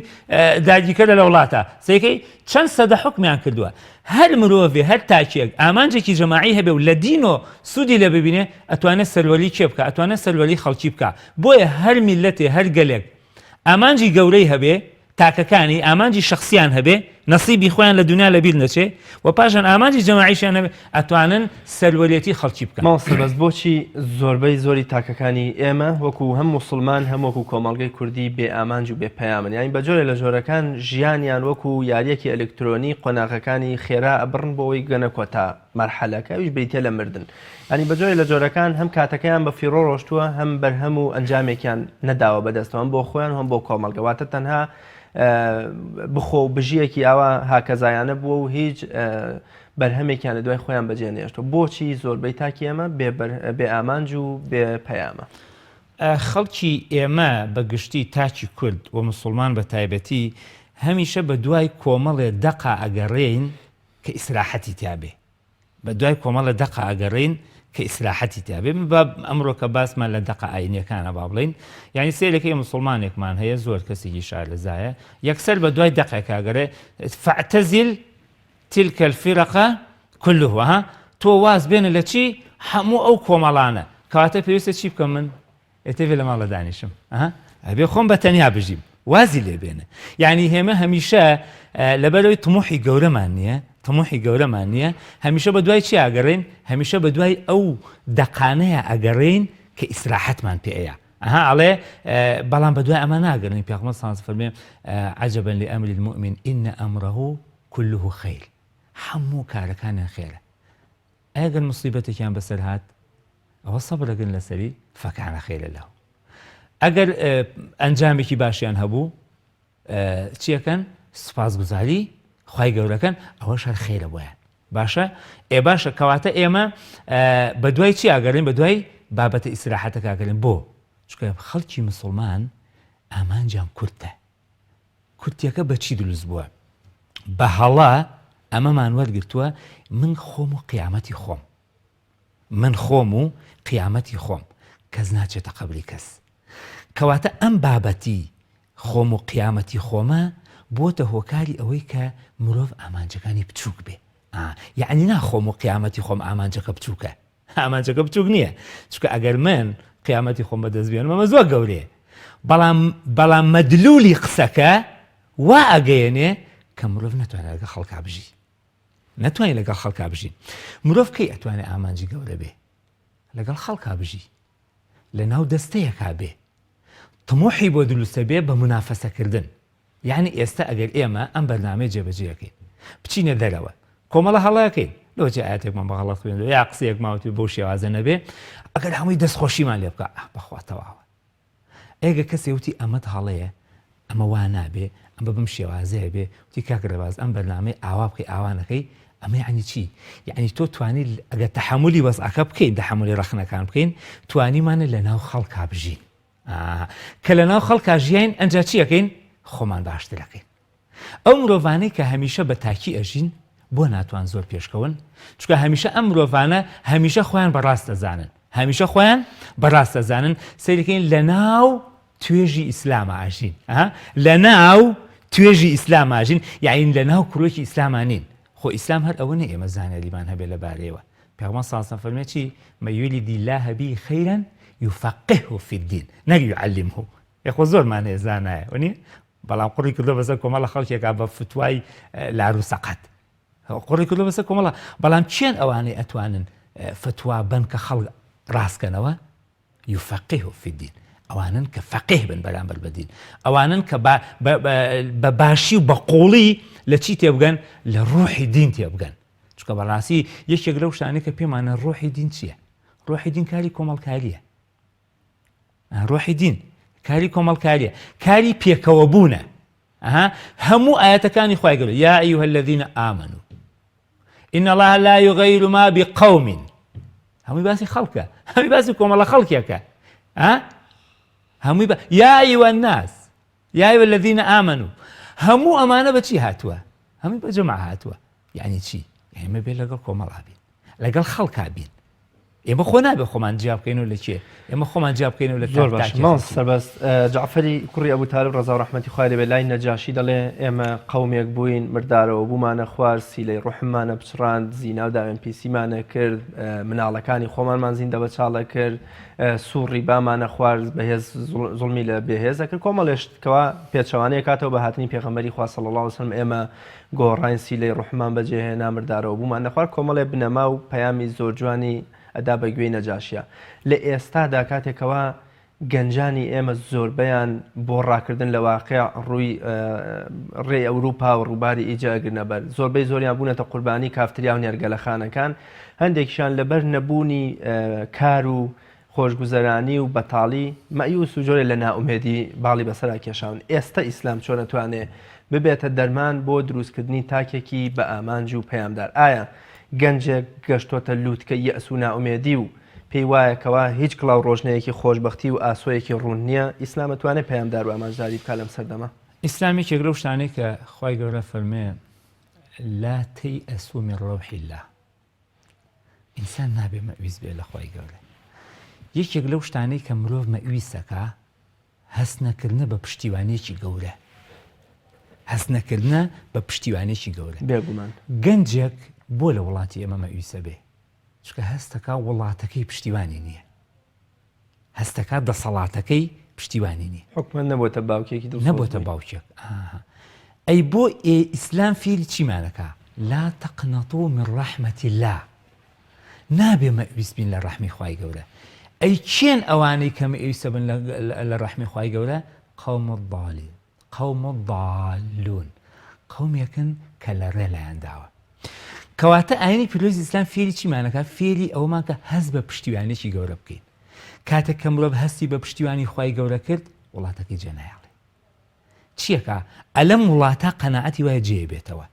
داگیرکەرە لە وڵاتە سەیرکەی چەند سەدە حکمیان کردووە هەر مرۆڤێ هەر تاکێک ئامانجێکی جەماعی هەبێ و لە دینۆ سوودی لێ ببینێ ئەتوانێت سەروەری کێ بکە ئەتوانێت سەروەری خەڵکی بکە بۆیە هەر میللەتێ هەر گەلێک ئامانجی گەورەی هەبێ تاکەکانی ئامانجی شەخسیان هەبێ نەسیبی خۆیان لە دونیا لەبیر نەچێ و پاشان ئامانجی جەماعیشیان هەبێ ئەتوانن سەروەرێتی خەڵکی بکەن. مامۆستا بەس بۆچی زۆربەی زۆری تاکەکانی ئێمە وەکو هەم موسڵمان هەم وەکو کۆمەڵگەی کوردی بێ ئامانج و بێ پەیامن یانی بە جۆرێ لە جۆرەکان ژیانیان وەکو یاریەکی ئەلکترۆنی قۆناغەکانی خێرا ئەبڕن بۆ ئەوەی بگەنە کۆتا مەرحەلە کە ئەویش بریتیە لە مردن یانی بە جۆرێ لە جۆرەکان هەم کاتەکەیان بە فیڕۆ ڕۆشتووە هەم بەرهەم و ئەنجامێکیان نەداوە بەدەستەوە هەم بۆ خۆیان و هەم بۆ کۆمەڵگە واتە تەنها بخۆ و بژیەکی ئاوا هاکەزایانە بووە و هیچ بەرهەمێکیان لە دوای خۆیان بەجێ نێشتوە بۆچی زۆربەی تاکی ئێمە بێ ئامانج و بێ پەیامە؟ خەڵکی ئێمە بە گشتی تاکی کورد و مسوڵمان بە تایبەتی هەمیشە بە دوای کۆمەڵێ دەقا ئەگەڕێین کە ئیسراحەتی تیا بێ بە دوای کۆمەڵە دەقا ئەگەڕێین کە ئیسراحەتی تیا بێ با ئەمڕۆ کە باسمان لە دەقە ئاینیەکانە با بڵێین یعنی سەیرەکەی مسوڵمانێکمان هەیە زۆر کەسێکی شارەزایە یەکسەر بە دوای دەقێکا گەڕێ فاعتزل تلك الفرق كلها تۆ واز بێنە لە چی هەموو ئەو کۆمەڵانە کەواتە پێویستە چی بکەم من ئێتێ لە ماڵە دانیشم ئەبێ خۆم بە تەنیا بژیم وازی لێ بێنە یعنی هێمە هەمیشە لەبەرەوەی تموحی گەورەمان نییە تموحی گەورەمان نییە هەمیشە بە دوای چی ئاگەڕین هەمیشە بە دوای ئەو دەقانەیە ئەگەڕین کە ئیسراحەتمان پێەیە ئەها ئەڵێ بەڵام بە دوای ئەمە ناگەڕین پێغمە سانس فەرمێ عجبا لأمر المؤمن إن أمره كله خير هەموو کارەکانیان خێرە ئەگەر مصیبەتێکیان بەسەر هات ئەوە سەبرەگرن لەسەری فەکانە خێرە لەو ئەگەر ئەنجامێکی باشیان هەبوو چیەکەن سوپاسگوزاری خی گەورەکەن ئەوەش هەر خێرە بۆیان باشە ئێ باشە کەواتە ئێمە بە دوای چی ئاگەرین بە دوای بابەتە ئیسراحەتەکەگەرن بۆ چکە خەڵکی مسلمان ئامانجیان کورتە کورتیەکە بە چی دروست بووە؟ بە هەڵە ئەمەمان وەرگرتووە من خۆم و قیامەتی خۆم من خۆم و قیامەتی خۆم کەس ناچێتە قەبری کەس کەواتە ئەم بابەتی خۆم و قیامەتی خۆمە بۆتە هۆکاری ئەوەی کە مرۆڤ ئامانجەکانی بچووک بێ یعنی نا خۆم و قیامەتی خۆم ئامانجەکە بچووکە ئامانجەکە بچووک نییە چونکە ئەگەر من قیامەتی خۆم بەدەست بێنم ئەمە زۆر گەورەیە بەڵام بەڵام مەدلولی قسەکە وا ئەگەیەنێ کە مرۆڤ نەتوانێت لەگەڵ خەڵکا بژی نەتوانێت لەگەڵ خەڵکا بژی مرۆڤ کەی ئەتوانێت ئامانجی گەورە بێ لەگەڵ خەڵکا بژی لە ناو دەستەیەکا بێ طموحی بۆ دروستە بێ بە منافەسەکردن یانی ئێستا ئەگەر ئێمە ئەم بەرنامەیە جێبەجێ ئەکەین بچینە دەرەوە کۆمەڵە هەڵەکەین لۆجێ ئاەتێکمان بە غەڵەت خوێندەوە یا قسەیەکمان وتبێ بەو شێوازە نەبێ ئەگەر هەمووی دەستخۆشیمان لێ بکا بەخوا تەواوە ئەگە کەسێ وتی ئەمەت هەڵەیە ئەمە وا نابێ ئەمە بەم شێوازەیە بێ وتی کاک ڕێباز ئەم بەرنامەی ئاوا بکەی ئاوا نەکەی ئەمە یعنی چی یعنی تۆ توانی ئەگەر تەحەمولی وەزعەکە بکەین تەحەمولی ڕەخنەکان بکەین توانیمانە لە ناو خەڵکا بژین کە لەناو خەڵکا ژیاین ئەنجا چی ئەکەین؟ خۆمان باشتر ئەکەین. ئەو مرۆڤانەی کە هەمیشە بە تاکی ئەژین بۆ ناتوان زۆر پێشکەون؟ چونکە هەمیشە ئەم مرۆڤانە هەمیشە خۆیان بە ڕاست ئەزانن. هەمیشە خۆیان بە ڕاست ئەزانن سەیرەکەین لەناو توێژی ئیسلاما ئەژین. لەناو توێژی ئیسلاما ئەژین یعنی لەناو کرۆکی ئیسلاما نین. خۆ ئیسلام هەر ئەوە نیە ئێمە زانیاریمان هەبێ لەبارەیەوە. پێغەمبەر صلی اللە علیه و سلم فەرمووی چی؟ من یرید اللە به خیرا یفقهه فی الدین نەک یعلمه. ئێ خۆ زۆرمان هەیە زانایە وەنیە؟ بەڵام قوڕی کردووە بەسەر کۆمەڵە خەڵکێکا بە فتوای لار و سەقەت قوڕی کردووە بەسەر کۆمەڵە بەڵام چێن ئەوانەی ئەتوانن فتوا بن کە خەڵک ڕاستکەنەوە یفقهه فی الدین ئەوانن کە فەقیه بن بەرامبەر بە دین ئەوانن کە بە باشی و بە قوڵی لە چی تێبگەن لە ڕۆحی دین تێبگەن چونکە بەڕاستی یەکێک لەو شتانەی کە پێمانە ڕۆحی دین چییە؟ ڕۆحی دین کاری کۆمەڵکاریە ڕۆحی دین کاری کۆمەڵکاریە کاری پێکەوە بوونە هەموو ئاەتەکانی خی گەورە یا أيها الذين آمنوا إن الله لا يغير ما بقوم. هەمووی باسی خەڵکە هەمووی باسی کۆمەڵە خەڵکێکە هەمووی بە یا أيها الناس یا أيها الذين آمنوا هەموو ئەمانە بەچی هاتووە هەمووی بە جەمع هاتووە یعنی چی ئێمە بێ لەگەڵ کۆمەڵا بین لەگەڵ خەڵکا بین ئێمە خۆ نابێ خۆمان جیا بکەینەوە لە کێ ئێمە خۆمان جیا بکەینەوە لە زۆر باش مامۆستا سەربەست جەعفەری کوڕی ئەبو تالب ڕەزا و ڕەحمەتی خوای لێ بێ لای نەجاشی دەڵێ ئێمە قەومێک بووین مردارەوە بوومانە خوار سیلەی ڕوحممانە پچڕاند زینا و داوێن پیسیمانە کرد مناڵەکانی خۆمانمان زیندە بە چاڵە کرد سوڕی بامانە خوارد بەهێز زوڵمی لە بێهێزە کرد کۆمەڵێ شت کەوا پێچەوانەیە کاتەوە بە هاتنی پێغەمبەری خوا صلی اللە علیه وسلم ئێمە گۆڕاین سیلەی ڕوحمان بەجێهێنا مردارەوە بوومان نەخوارد کۆمەڵێ بنەما و پەیامی زۆر جوانی ئەدا بە گوێی نەجاشیا لە ئێستادا کاتێک کەوا گەنجانی ئێمە زۆربەیان بۆ ڕاکردن لە واقع ڕووی ڕێی ئەوروپا و ڕووباری ئیجە ئەگرنە بەر زۆربەی زۆریان بوونەتە قوربانی کافتریا و نێرگەلەخانەکان هەندێکیشان لەبەر نەبوونی کار و خۆشگوزەرانی و بەتاڵی، مەئیوس و جۆرێ لە نائومێدی باڵی بەسەرا کێشاون. ئێستە ئیسلام چۆن ئەتوانێ ببێتە دەرمان بۆ دروستکردنی تاکێکی بە ئامانج و پەیامدار؟ ئایا گەنجێک گەشتۆتە لوتکەی یەئس و نائومێدی و پێی وایە کەوا هیچ کڵاو ڕۆژنەیەکی خۆشبەختی و ئاسۆیەکی ڕوون نییە، ئیسلام ئەتوانێ پەیامدار و ئامانجداری بکا لەم سەردەمە؟ ئیسلام یەکێک لەو شتانەی کە خوای گەورە فەرموێ، لا تیئسوا من روح اللە، ئینسان نابێ مەئویس بێ لە خوای گەورە. یەکێک لەو شتانەی کە مرۆڤ مەئویسەکا هەست نەکردنە بە پشتیوانیەکی گەورە. هەست نەکردنە بە پشتیوانێکی گەورە. بێگومان. گەنجێک بۆ لە وڵاتی ئێمە مەئویسە بێ؟ چونکە هەستەکا وڵاتەکەی پشتیوانی نییە. هەستەکا دەسەڵاتەکەی پشتیوانی نیە. حکومەت نەبۆتە باوکێکی دڵسۆز نەبۆتە باوکێک. ئەی بۆ ئێ ئیسلام فێری چیمانەکا؟ لا تقنطوا من رحمة اللە نابێ مەئویس بین لە ڕەحمی خوای گەورە. ئەی کێن ئەوانەی کە مەئویسە بن لە ڕەحمی خوای گەورە؟ قوم الضالین قوم الضالون قومێکن کە لە ڕێ لایان داوە. کەواتە ئاینی پیرۆزی ئیسلام فێری چیمانەکە فێری ئەوەمان کە هەست بە پشتیوانێکی گەورە بکەین کاتێک کە مرۆڤ هەستی بە پشتیوانی خوای گەورە کرد وڵاتەکەی جێنایەڵێ چیەکە ئەلەم وڵاتە قەناعەتی وایە جێ بێتەوە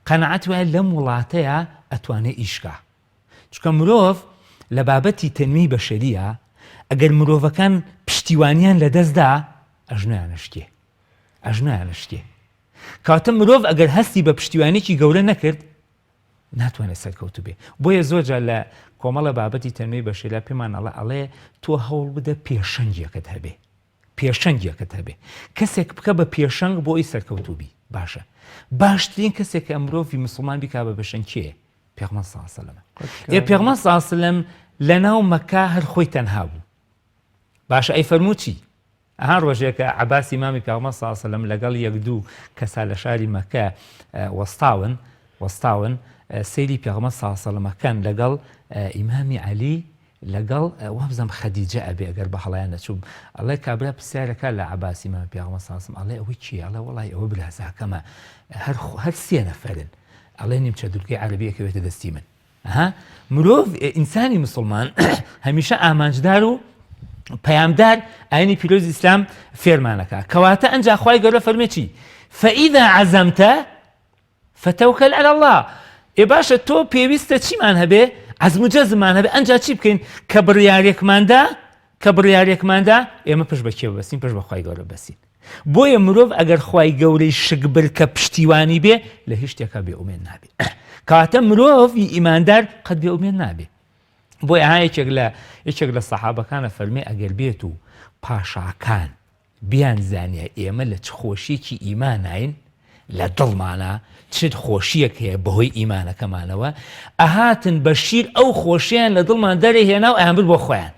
قەناعەت وایە لەم وڵاتەیە ئەتوانێ ئیشکا چونکە مرۆڤ لە بابەتی تەنوی بەشەریە ئەگەر مرۆڤەکان پشتیوانیان لەدەستدا ئەژنۆیان ئەشکێ ئەژنۆیان ئەشکێ کەواتە مرۆڤ ئەگەر هەستی بە پشتیوانێکی گەورە نەکرد ناتوانێت سەرکەوتو بێ بۆیە زۆر جار لە کۆمەڵە بابەتی تەنوی بەشەریا پێمان ئەڵێ ئەڵێ تۆ هەوڵ بدە پێشەنگێکت هەبێ پێشەنگێکت هەبێ کەسێک بکە بە پێشەنگ بۆ ئەوی سەرکەوتوو بی باشە باشترین کەسێک کە مرۆڤی مسلمان بیکا بە پێشەنگ کێیە پێغمبەر صلی الله علیه وسلم ئێ پێغمبەر صلی الله علیه وسلم لە ناو مەکە هەر خۆی تەنها بوو باشە ئەی فەرموو چی ئەها ڕۆژێکە عەباسی مامی پێغمبەر صلی الله علیه وسلم لەگەڵ یەک دوو کەسا لە شاری مەکە وەستاون وەستاون سەیری پێغمبەر صلی الله علیه وسلم کەن لەگەڵ ئیمامی عەلی لەگەڵ وابزانم خەدیجە ئەبێ ئەگەر بە هەڵەیان نەچووم ئەڵێ کابرا پرسیارەکە لە عەباسی مام پێغەمبەر صلی الله علیه و ئەڵێ ئەوە کێیە ئەڵێ وەڵای ئەوە برازاکەمە هەر هەر سێ نەفەرن ئەڵێ نیمچە دوورگەی عەرەبی ئەکەوێتە دەستی من ها مرۆڤ ئینسانی مسلمان هەمیشە ئامانجدار و پەیامدار ئاینی پیرۆز ئیسلام فێرمانەکە کەواتە ئەنجا خوای گەورە فەرمێ چی فإذا عزمت فتوکل علی اللە ئێ باشە تۆ پێویستە چیمان هەبێ عەزم و جەزممان هەبێ ئەنجا چی بکەین کە بڕیارێکماندا کە بڕیارێکماندا ئێمە پشت بە کێ بەسین پشت بە خوای گەورە بەسین بۆیە مرۆڤ ئەگەر خوای گەورەی شک برد کە پشتیوانی بێ لە هیچ شتێکا بێ ئومێد نابێ کاتە مرۆڤی ئیماندار قەت بێ ئومێد نابێ بۆیە ها یەکێک لە یەکێک لە سەحابەکانە فەرمێ ئەگەر بێت و پاشاکان بیانزانیا ئێمە لە چ خۆشیەکی ئیماناین لە دڵمانا چ خۆشیەک هەیە بەهۆی ئیمانەکەمانەوە ئەهاتن بە شیر ئەو خۆشیان لە دڵمان دەرەهێنا و ئەیانبرد بۆ خۆیان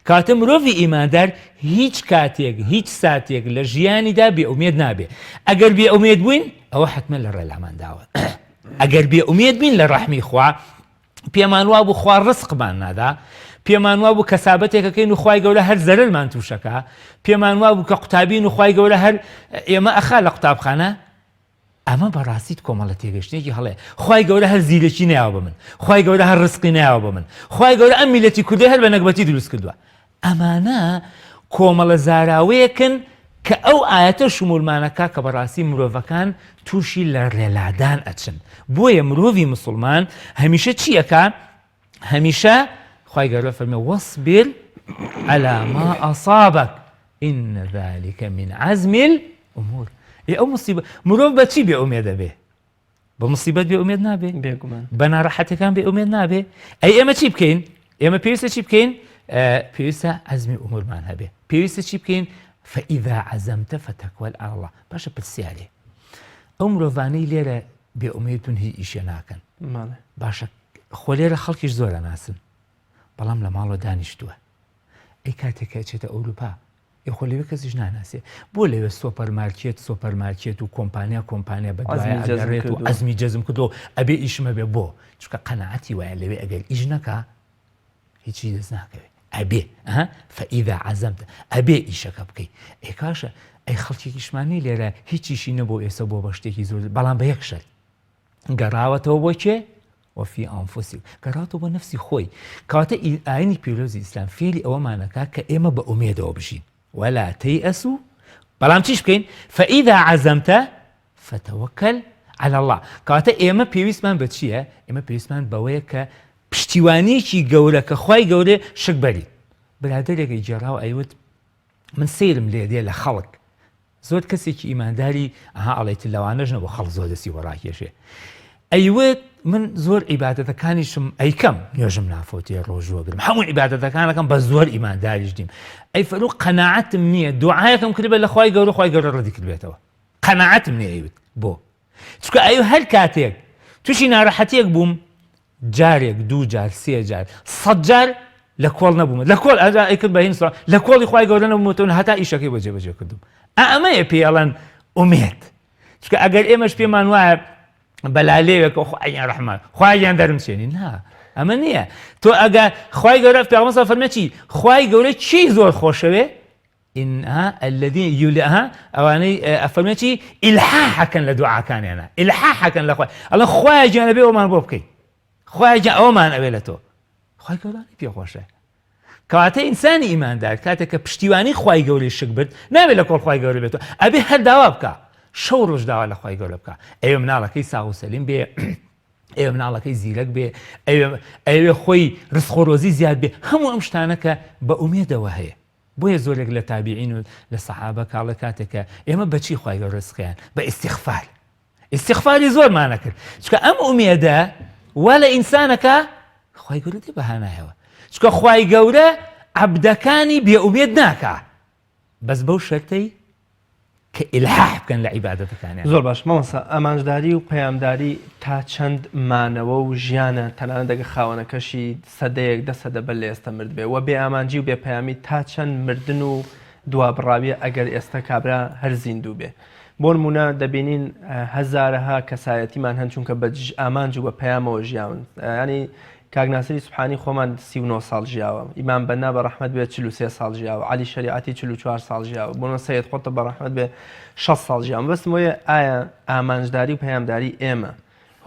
کاتە مرۆڤی ئیماندار هیچ کاتێک هیچ ساتێک لە ژیانیدا بێ ئومێد نابێ ئەگەر بێ ئومێد بووین ئەوە حتمما لە ڕێلامان داوە ئەگەر بێ ئومێد بین لە ڕەحمی خوا پێمان وابوو خوا ڕزقمان نادا، پێمان وابوو کەسابەتێکەکەین و خوای گەورە هەر زەرەرمان تووشەکا، پێمان وابوو کە قوتابین و خوای گەورە هەر ئێمە ئەخا لە قوتابخانە. ئەمە بەڕاستیت کۆمەڵە تێگەشتنێکی هەڵەیە. خوای گەورە هەر زیرەکی نەیاوە بە من، خوای گەورە هەر ڕزقی نەیاوە بە من، خوای گەورە ئەم میللەتی کوردەی هەر بە نەگبەتی دروست کردووە. ئەمانە کۆمەڵە زاراوەیەکن کە ئەو ئایەتە شمولمانەکا کە بەڕاستی مرۆڤەکان تووشی لە ڕێلادان ئەچن بۆیە مرۆڤی مسوڵمان هەمیشە چی ئەکا هەمیشە خوای گەورە فەرمی واصبر على ما أصابك إن ذلك من عزم الأمور. ئێ ئەو مصیبە مرۆڤ بە چی بێ ئومێدە بێ؟ بە مصیبەت بێ ئومێد نابێ؟ بێگومان. بە ناڕەحەتەکان بێ ئومێد نابێ؟ ئەی ئێمە چی بکەین؟ ئێمە پێویستە چی بکەین؟ پێویستە عەزمی ئومورمان هەبێ. پێویستە چی بکەین؟ فإذا عزمت فتوکل على الله. باشە پرسیارێ ئەو مرۆڤانەی لێرە بێ ئومێدون هیچ ئیشێ ناکەن. باشە خۆ لێرە خەڵکیش زۆر ئەناسن بەڵام لە ماڵەوە دانیشتووە ئەی کاتێک کە ئەچێتە ئەوروپا ئێ خۆ لەوێ کەسیش ناناسێ بۆ لەوێ سۆپەر مارکێت سۆپەر مارکێت و کۆمپانیا کۆمپانیا بە دوای ئەگەڕێت و عەزمی جەزم کردو ئەبێ ئیشم هەبێ بۆ چونکە قەناعەتی وایە لەوێ ئەگەر ئیش نەکا هیچی دەست ناکەوێت ئەبێ فإذا عزمت ئەبێ ئیشەکە بکەی ئێ کاشە ئەی خەڵکێکیشمانی لێرە هیچیشی نەبوو ئێستا بۆ بە شتێکی زۆر بەڵام بە یەک شەرت گەڕاوەتەوە بۆ کێ؟ وفی انفسهم گەڕاوەتەوە بۆ نەفسی خۆی. کەواتە ئاینی پیرۆزی ئیسلام فێری ئەوەمانەکا کە ئێمە بە ئومێدەوە بژین ولا تیأسوا بەڵام چیش بکەین فإذا عزمت فتوکل علی الله کەواتە ئێمە پێویستمان بە چییە؟ ئێمە پێویستمان بەوەیە کە پشتیوانیەکی گەورە کە خوای گەورە شک بەرین. برادەرێک ئەیگێڕاوە ئەیوت من سەیرم لێ دێ لە خەڵک زۆر کەسێکی ئیمانداری ئەها ئەڵێیت لەوانەش نەبوو خەڵک زۆر دەستی بۆ ڕاکێشێ ئەیوت من زۆر عیبادەتەکانیشم ئەیکەم نوێژم نافەوتێ ڕۆژووە گرم هەموو عیبادەتەکانەکەم بە زۆر ئیمانداریش نیم ئەی فەرو قەناعەتم نییە دوعایەکەم کردبێ لە خوای گەورە خوای گەورە ڕەدی کردبێتەوە قەناعەتم نییە ئەیوت بۆ چونکە ئەیو هەر کاتێک تووشی ناڕەحەتیەک بووم جارێک دوو جار سێ جار سەد جار لە کۆڵ نەبوومە لە کۆڵ ئەجا ئەیکرد بە هین لە کۆڵی خوای گەورە نەبوومەتەوە هەتا ئیشەکەی بۆ جێبەجێ کردوم ئەمەیە پێی ئەڵێن ئومێد چونکە ئەگەر ئێمەش پێمان وایە بەلالێوێک خوایان ڕەحمان خوایان دەرم چێنی نا ئەمە نییە تۆ ئەگە خوای گەورە پێغەمبەر فەرمێ چی خوای گەورە چی زۆر خۆشەوێ إن ها الذين يل ها ئەوانەی ئەفەرمێ چی ئیلحاحەکەن لە دوعاکانیانە ئیلحاحەکەن لە خوای ئەڵێن خوایە گیان ئەبێ ئەومان بۆ بکەی خوایە گیان ئەومان ئەوێ لە تۆ خوای گەورانی پێ خۆشە کەواتە ئینسانی ئیماندار کاتێک کە پشتیوانی خوای گەورەی شک برد نابێت لە کۆڵ خوای گەورە بێتەوە ئەبێ هەر داوا بکە شەو ڕۆژ داوا لە خوای گەورە بکە ئەوێ مناڵەکەی ساغ و سەلیم بێ ئەوێ مناڵەکەی زیرەک بێ ئەوێ خۆی ڕزق و ڕۆزی زیاد بێ هەموو ئەم شتانە کە بە ئومێدەوە هەیە بۆیە زۆرێک لە تابعین و لە سەحابە کاڵێ کاتێک کە ئێمە بەچی خوای گەورە ڕزقیان بە ئیستیغفار ئیستیغفاری زۆرمان ئەکرد چونکە ئەم ئومێدە وا لە ئینسانەکە خوای گەورە دێ بەهانایەوە چونکە خوای گەورە عەبدەکانی بێ ئومێد ناکا بەس بەو شەرتەی کە ئیلحاح بکەن لە عیبادەتەکانیان. زۆر باش مامۆستا ئامانجداری و پەیامداری تا چەند مانەوە و ژیانە تەنانەت ئەگەر خاوەنەکەشی سەدەیەک دە سەدە بەر لە ئێستە مردبێ وە بێ ئامانجی و بێ پەیامی تا چەند مردن و دوابڕاویە ئەگەر ئێستە کابرا هەر زیندوو بێ بۆ نمونە دەبینین هەزارەها کەسایەتیمان هەن چونکە بە ئامانج و بە پەیامەوە ژیاون ینی کاک ناسری سوبحانی خۆمان 39 ساڵ ژیاوە، ئیمام بەننا بە ڕەحمەت بێ 43 ساڵ ژیاوە، عەلی شەریعەتی 44 ساڵ ژیاوە، بۆ نمونە سەید قوتب بە ڕەحمەت بێ 60 ساڵ ژیاوە. مەبەستم ئەوەیە ئایا ئامانجداری و پەیامداری ئێمە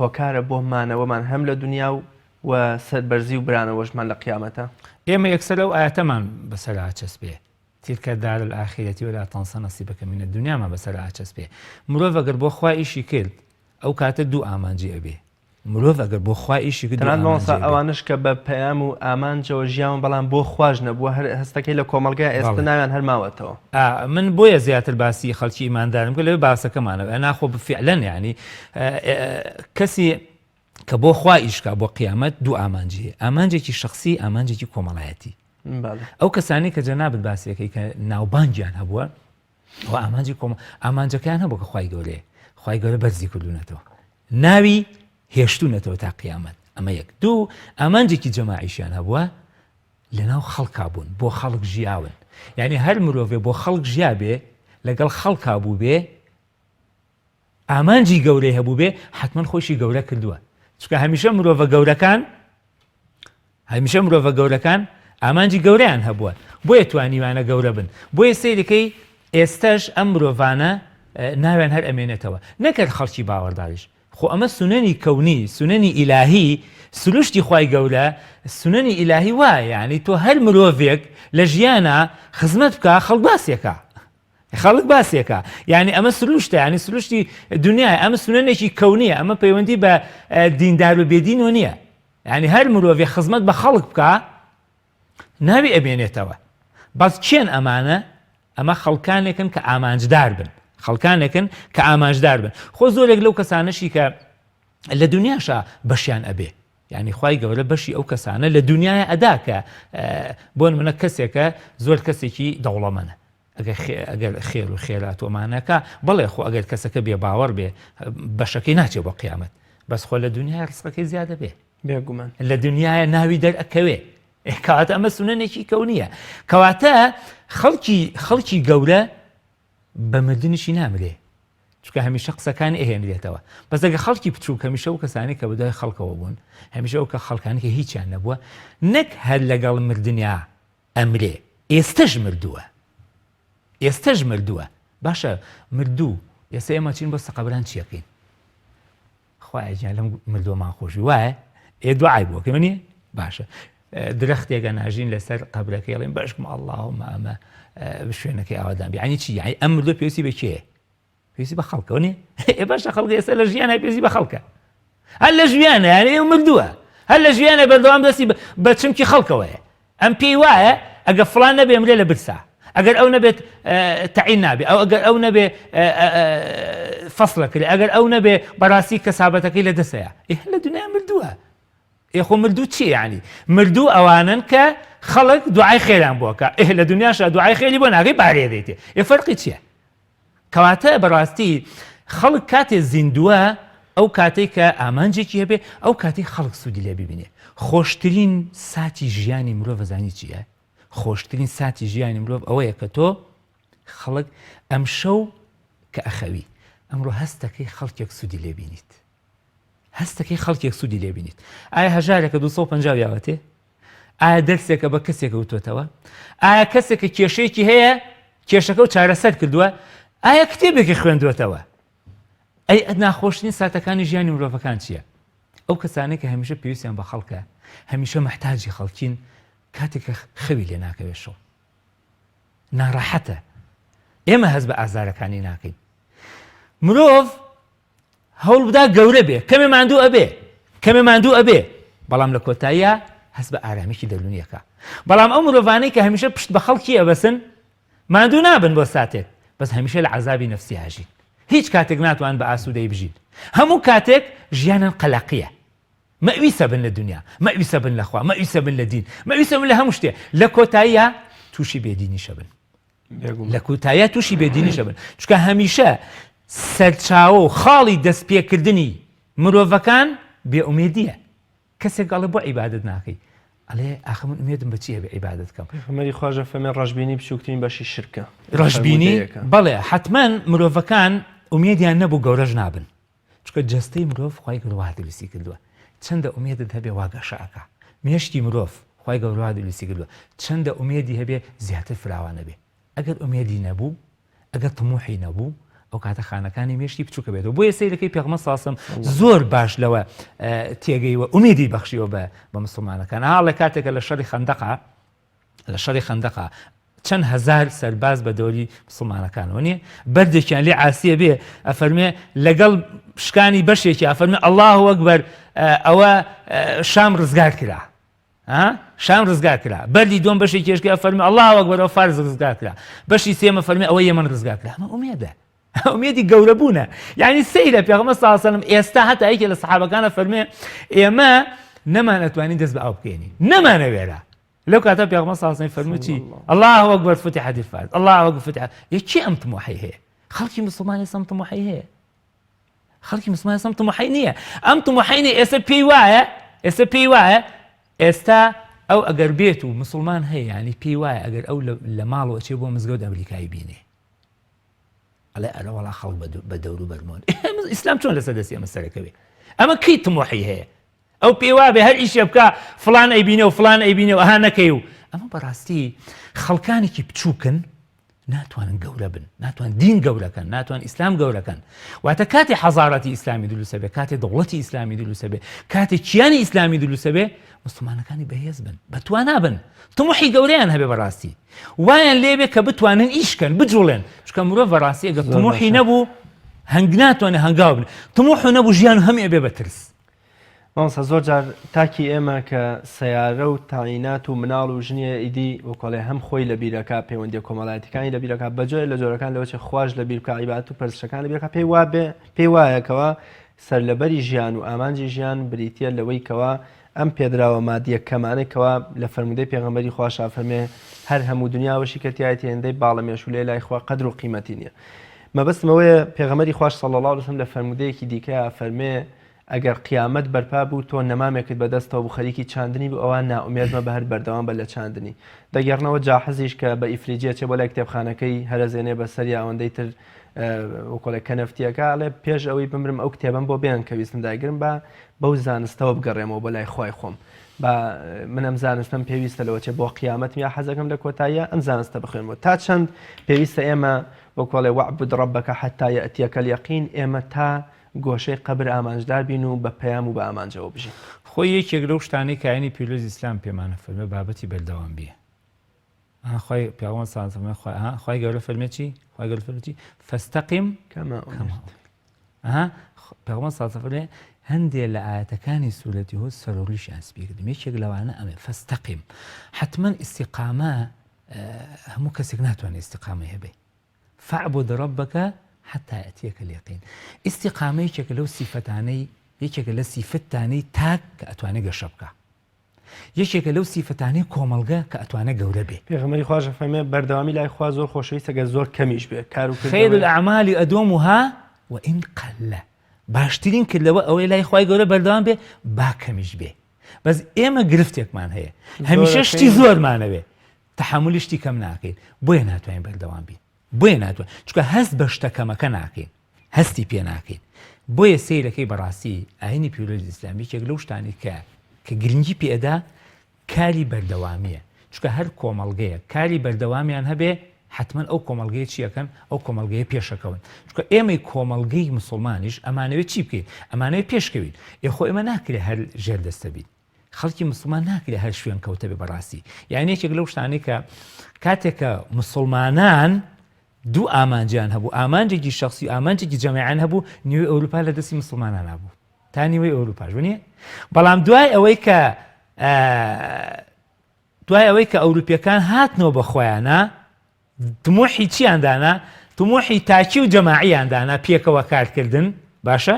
هۆکارە بۆ مانەوەمان هەم لە دونیا و و سەربەرزی و برانەوەشمان لە قیامەتا؟ ئێمە یەکسەر ئەو ئایەتەمان بەسەرا ئەچەسپێ، تلک الدار الآخرة ولا تنس نصیبک من الدنیا مان بەسەرا ئەچەسپێ. مرۆڤ ئەگەر بۆ خوا ئیشی کرد ئەو کاتە دوو ئامانجی ئەبێ، مرۆڤ ئەگەر بۆ خوا ئیشی کرد تەنانەت مامۆستا ئەوانەش کە بە پەیام و ئامانجەوە ژیاون بەڵام بۆ خواش نەبووە هەر هەستەکەی لە کۆمەڵگای ئێستا ناویان هەر ماوەتەوە. ئا من بۆیە زیاتر باسی خەڵکی ئیماندارم کرد لەوێ باسەکەمانەوە ئەنا خۆ فعلەن یانی کەسی کە بۆ خوا ئیش کا بۆ قیامەت دوو ئامانجی هەیە ئامانجێکی شخصی ئامانجێکی کۆمەڵایەتی ئەو کەسانی کە جەنابت باسیەکەی کە ناوبانگیان هەبووە ئەوە ئامانجی کۆمە ئامانجەکەیان هەبوو کە خوای گەورەیە خوای گەورە بەرزی کردوونەتەوە ناوی هێشتونەتەوە تا قیامەت ئەمە یەک دوو ئامانجێکی جەماعیشیان هەبووە لەناو خەڵکا بوون بۆ خەڵک ژیاون یعنی هەر مرۆڤێ بۆ خەڵک ژیابێ لەگەڵ خەڵکا بوو بێ ئامانجی گەورەی هەبوو بێ حتمما خۆشی گەورە کردووە چونکە هەمیشە مرۆڤە گەورەکان هەمیشە مرۆڤە گەورەکان ئامانجی گەورەیان هەبووە بۆیە توانیویانە گەورە بن بۆیە سەیرەکەی ئێستەش ئەم مرۆڤانە ناویان هەر ئەمێنێتەوە نەک هەر خەڵکی باوەڕداریش خۆ ئەمە سونەنی کەونی سونەنی ئیلاهی سروشتی خوای گەورە سونەنی ئیلاهی وایە یانی تۆ هەر مرۆڤێک لە ژیانا خزمەت بکا خەڵک باسێکا خەڵک باسێکە یعنی ئەمە سروشتە یعنی سروشتی دنیای ئەمە سونەنێکی کەونیە ئەمە پەیوەندی بە دیندار و بێدینەوە نییە یانی هەر مرۆڤێ خزمەت بە خەڵک بکا. ناوی ئەمێنێتەوە. بەس کێن ئەمانە؟ ئەمە خەڵکانێکن کە ئامانجدار بن. خەڵکانێکن کە ئامانجدار بن. خۆ زۆرێک لەو کەسانەشی کە لە دنیاشا بەشیان ئەبێ. یانی خوای گەورە بەشی ئەو کەسانە لە دنیایا ئەدا کە بۆ نمونە کەسێکە زۆر کەسێکی دەوڵەمەنە ئەگەر خێر و خێرات و ئەمانەکە بەڵێ خۆ ئەگەر کەسەکە بێ باوەڕ بێ بەشەکەی ناچێ بۆ قیامەت بەس خۆ لە دنیای ڕزقەکەی زیادە بێ بێگومان لە دنیاە ناوی دەرئەکەوێ کەواتە ئەمە سونەنێکی کەونیە کەواتە خەڵکی خەڵکی گەورە بە مردنیشی نامرێ چونکە هەمیشە قسەکانی ئەهێنرێتەوە بەس ئەگە خەڵکی بچووک هەمیشە و کەسانی کە بەدوای خەڵکەوە بوون هەمیشە ئەو کە خەڵکانی کە هیچیان نەبووە نەک هەر لەگەڵ مردنیا ئەمرێ ئێستەش مردووە ئێستەش مردووە باشە مردوو ئێستا ئێمە چین بۆ سەقەبران چیەکەین خوایە گیان لەم مردووەمان خۆشی وایە ئێ دوعای بۆ کەمە نیە باشە درەختێکە ناژین لەسەر قەبرەکەی ئەڵێن بەشکم اللهم ئەمە شوێنەکەی ئاوادان بێ یعنی چی یعنی ئەم مردووە پێویستی بە کێیە پێویستی بە خەڵکەوە نیە ئێ باشە خەڵک ئێستا لە ژیانە پێویستی بە خەڵکە هەر لە ژیانە یعنی ئێ مردووە هەر لە ژیانە بەردەوام دەستی بە چمکی خەڵکەوەیە ئەم پێی وایە ئەگەر فڵان نەبێ ئەمرێ لە برسا، ئەگەر ئەو نەبێت تەعین نابێ، ئەو ئەگەر ئەو نەبێ فەسڵ ئەکرێ، ئەگەر ئەو نەبێ بەڕاستی کەسابەتەکەی لە دەسەیە. ئێ هەر لە دنیا مردووە. ئێ خۆ مردوو چییە یانی؟ مردوو ئەوانەن کە خەڵک دوعای خێریان بۆ ئەکا. ئێ لە دنیاشا دوعای خێری بۆ ناکەی پارەی ئەدەیتێ. ئێ فەرقی چییە؟ کەواتە بەڕاستی خەڵک کاتێ زیندووە ئەو کاتەی کە ئامانجێکی هەبێ ئەو کاتەی خەڵک سوودی لێ ببینێ خۆشترین ساتی ژیانی مرۆڤ زانی چییە؟ خۆشترین ساتی ژیانی مرۆڤ ئەوەیە کە تۆ خەڵک ئەمشەو کە ئەخەوی ئەمڕۆ هەستەکەی خەڵکێک سوودی لێ بینیت هەستەکەی خەڵکێک سوودی لێ بینیت ئایا هەژارێکە 250 یاوەتێ ئایا دەرسێکە بە کەسێکە وتۆتەوە؟ ئایا کەسێکە کێشەیەکی هەیە کێشەکە و چارەسەر کردووە؟ ئایا کتێبێکی خوێندوەتەوە؟ ئەی ناخۆشترین ساتەکانی ژیانی مرۆڤەکان چییە؟ ئەو کەسانەی کە هەمیشە پێویستیان بە خەڵکە هەمیشە محتاجی خەڵکین کاتێک کە خەوی لێ ناکەوێت شەو ناڕەحەتە ئێمە هەست بە ئازارەکانی ناکەین مرۆڤ هەوڵ بدا گەورە بێ کەمێ ماندوو ئەبێ کەمێ ماندوو ئەبێ بەڵام لە کۆتاییا هەست بە ئارامیی دەروونیەکە بەڵام ئەو مرۆڤانەی کە هەمیشە پشت بە خەڵکی ئەبەسن ماندوو نابن بۆ ساتێک بەس هەمیشە لە عەزابی نەفسی ئاژین هیچ کاتێک ناتوان بە ئاسوودەی بژین هەموو کاتێک ژیانن قەلەقیە مەویسە بن لە دنیا مەویسە بن لە خوا مەویسە بن لە دین مەویسە بن لە هەموو شتێ لە کۆتاییە تووشی بێدینیشە بن لە کوتاییا تووشی بێدینیش ئەبن چونکە هەمیشە سەرچاوە و خاڵی دەستپێکردنی مرۆڤەکان بێئومێدیە کەسێک ئەڵێ بۆ عیبادەت ناکەی ئەڵێ ئاخە من ئومێدم بە چی هەبێ عیبادەت کەم پێغەمبەری خواش ئەفەرمێ ڕەشبینی بچووکترین بەشی شرکە ڕەشبینی فەرموودەیەکە. بەڵێ حەتمەن مرۆڤەکان ئومێدیان نەبوو گەورەش نابن چونکە جەستەی مرۆڤ خوای گەورە وا دروستی کردووە چەندە ئومێدت هەبێ وا گەشە ئەکا مێشکی مرۆڤ خوای گەورە وا دروستی کردووە چەندە ئومێدی هەبێ زیاتر فراوان ئەبێ ئەگەر ئومێدی نەبوو ئەگەر طموحی نەبوو ئەو کاتە خانەکانی مێشکی بچووکە بێتەوە بۆیە سەیرەکەی پێغمە ساسم زۆر باش لەوە تێگەیوە ئومێدی بەخشیوە بە بە مسلمانەکان هاڵێ کاتێکە لە شەڕی خەندەقا لە شەڕی خەندەقا چەند هەزار سەرباز بە دەوری مسلمانەکانەوە نیە بەردێکیان لێ عاسیە بێ ئەفەرمێ لەگەڵ شکانی بەشێکی ئەفەرمێ الله ئەکبەر ئەوە شام ڕزگار کرا شام ڕزگار کرا بەردی دوم بەشی کێشکە فەرمی الله ئەکبەر ئەو فارس ڕزگار کرا بەشی سێمە فەرمی ئەوە یەمەن ڕزگار کرا ئەمە ئومێدە ئومێدی گەورە بوونە یعنی سەیرە پێغەمبەر صلی الله علیه و سلم ئێستا هەتا یەکێ لە سەحابەکانە فەرمێ ئێمە نەمانەتوانی دەست بە ئاو بکەینین نەمانەوێرا لەو کاتە پێغەمبەر صلی الله علیه و سلم فەرمووی چی الله اکبر فتحت الفارس الله اکبر فتح یەکی ئەم طموحی هەیە خەڵکی مسلمان ئێستا ئەم طموحی هەیە خەڵکی مسلمان ئێستا ئەم طموحی نییە ئەم طموحی نییە ئێستا پێی وایە ئێستا پێی وایە ئێستا ئەو ئەگەر بێت و مسلمان هەیە ینی پێی وایە ئەگەر ئەو لە ماڵەوە چێ بۆ مزگەوت ئەمریکایی بینێ ئەڵێ ئەرە وەڵا خەڵک بە دەورو بەرمۆن ئیسلام چۆن لەسەر دەستی ئەمە سەرەکەوێ ئەمە کەی طموحی هەیە ئەو پێی وابێ هەر ئیشێ بکا فڵان ئەیبینێ و فڵان ئەیبینێ و ئەها نەکەی و ئەمە بەڕاستی خەڵکانێکی بچووکن ناتوانن گەورە بن ناتوان دین گەورەکەن ناتوان ئیسلام گەورەکەن واتە کاتی حەزارەتی ئیسلامی دروستە بێ کاتێ دەوڵەتی ئیسلامی دروستە بێ کاتێ کیانی ئیسلامی دروستە بێ مسلمانەکانی بەهێز بن بەتوانا بن طموحی گەورەیان هەبێ بەڕاستی وایان لێبێ کە بتوانن ئیشکەن بجوڵێن چکە مرۆڤ بەڕاستی ئەگە طموحی نەبوو هەنگ ناتوانێت هەنگاو بن طموح نەبوو ژیان هەم ئەبێ بە ترس. مامۆستا زۆر جار تاکی ئێمە کە سەیارە و تەعینات و مناڵ و ژنیە ئیدی وەکۆڵێ هەم خۆی لە بیرەکا پەیوەندیە کۆمەڵایەتیەکانی لە بیرەکا بە جۆرێ لە جۆرەکان لەوە چێ خواش لە بیر بکا عیبادەت و پەرستشەکان لە بیرەکا پێی وابێ پێی وایە کەوا سەرلەبەری ژیان و ئامانجی ژیان بریتیە لەوەی کەوا ئەم پێدراوە مادیە کەمانەی کەوا لە فەرموودەی پێغەمبەری خواشا فەرمێ هەر هەموو دنیا وەشی کە تیایەتی هێندەی باڵە مێشولەیە لای خوا قەدر و قیمەتی نیە مەبەستم ئەوەیە پێغەمبەری خواش صلی اللە علیە وسلم لە فەرموودەیەکی دیکەیا فەرمێ ئەگەر قیامەت بەرپا بوو تۆ نەمامێکت بەدەستەوە بوو خەریکی چاندنی بوو ئەوا نائومێد مەبە هەر بەردەوام بە لە چاندنی. دەگێڕنەوە جاحزیش کە بە ئیفلیجی ئەچێ بۆ لای کتێبخانەکەی هەرەزێنێ بە سەریا ئەوەندەی تر وەکۆڵێ کەنەفتیەکە ئەڵێ پێش ئەوەی بمرم ئەو کتێبەم بۆ بێن کە ویستم دایگرم با بەو زانستەوە بگەڕێمەوە بۆ لای خوای خۆم با من ئەم زانستەم پێویستە لەوە چێ بۆ قیامەتم یا حەزەکەم لە کۆتاییە ئەم زانستە بخوێنمەوە تا چەند پێویستە ئێمە وەکۆڵێ واعبد ربک حتی یأتیک الیقین ئێمە تا گۆشەی قەبر ئامانجدار بین و بە پەیام و بە ئامانجەوە بژین. خۆی یەکێک لەو شتانەی کە ئاینی پیرۆزی ئیسلام پێمان ئەفەرمێ بابەتی بەردەوام بیە. ئەها خوای پیاوەن سان فەرمێ خوای ئەها خوای گەورە فەرمێ چی؟ خوای گەورە فەرمێ چی؟ فاستقم کما امرت. ئەها پێغەمبەر صلی الله علیه هەندێ لە ئایەتەکانی سورەتی هود سەر و ڕیشیان سپی کردم یەکێک لەوانە ئەمێ فاستقم حتما ئیستیقامە هەموو کەسێک ناتوانێت ئیستیقامەی هەبێ فاعبد ربک حتی یاتیک الیقین ئیستیقامە یەکێکە لەو سیفەتانەی یەکێکە لە سیفەتانەی تاک کە ئەتوانێت گەشە بکا یەکێکە لەو سیفەتانەی کۆمەڵگە کە ئەتوانێت گەورە بێ. پێغەمبەری خواش ئەفەرموێ بەردەوامی لای خوا زۆر خۆشەویستە گەر زۆر کەمیش بێ کار و خیر کردەوەی. الاعمال ادومها وان قل باشترین کردەوە ئەوەیە لای خوای گەورە بەردەوام بێ با کەمیش بێ بەس ئێمە گرفتێکمان هەیە هەمیشە شتی زۆرمانەوێ تەحەمولی شتی کەم ناکەین بۆیە ناتوانین بەردەوام بین بۆیە ناتوان چونکە هەست بە شتە کەمەکە ناکەین هەستی پێ ناکەین بۆیە سەیرەکەی بەڕاستی ئاینی پیرۆزی ئیسلام یەکێک لەو شتانی کە کە گرنگی پێدا کاری بەردەوامیە چونکە هەر کۆمەڵگەیە کاری بەردەوامیان هەبێ حتمما ئەو کۆمەڵگەیە چیەکەن ئەو کۆمەڵگەیە پێشەکەون چونکە ئێمەی کۆمەڵگەی مسلمانیش ئەمانەوێت چی بکەین ئەمانەوێت پێشکەوین ئێخۆ ئێمە ناکرێ هەر ژێر دەستە بین خەڵکی مسوڵمان ناکرێ هەر شوێن کەوتە بێ بەڕاستی یان یەکێک لەو شتانەی کە کاتێک کە مسلمانان دوو ئامانجیان هەبوو ئامانجێکی شخصی و ئامانجێکی جەماعیان هەبوو نیوەی ئەوروپا لە دەستی مسلمانان هەبوو تا نیوەی ئەوروپاش نیە بەڵام دوای ئەوەی کە دوای ئەوەی کە ئەوروپیەکان هاتنەوە بە خۆیانە تموحی چیان دانا؟ تموحی تاکی و جەماعیان دانا پێکەوە کارکردن باشە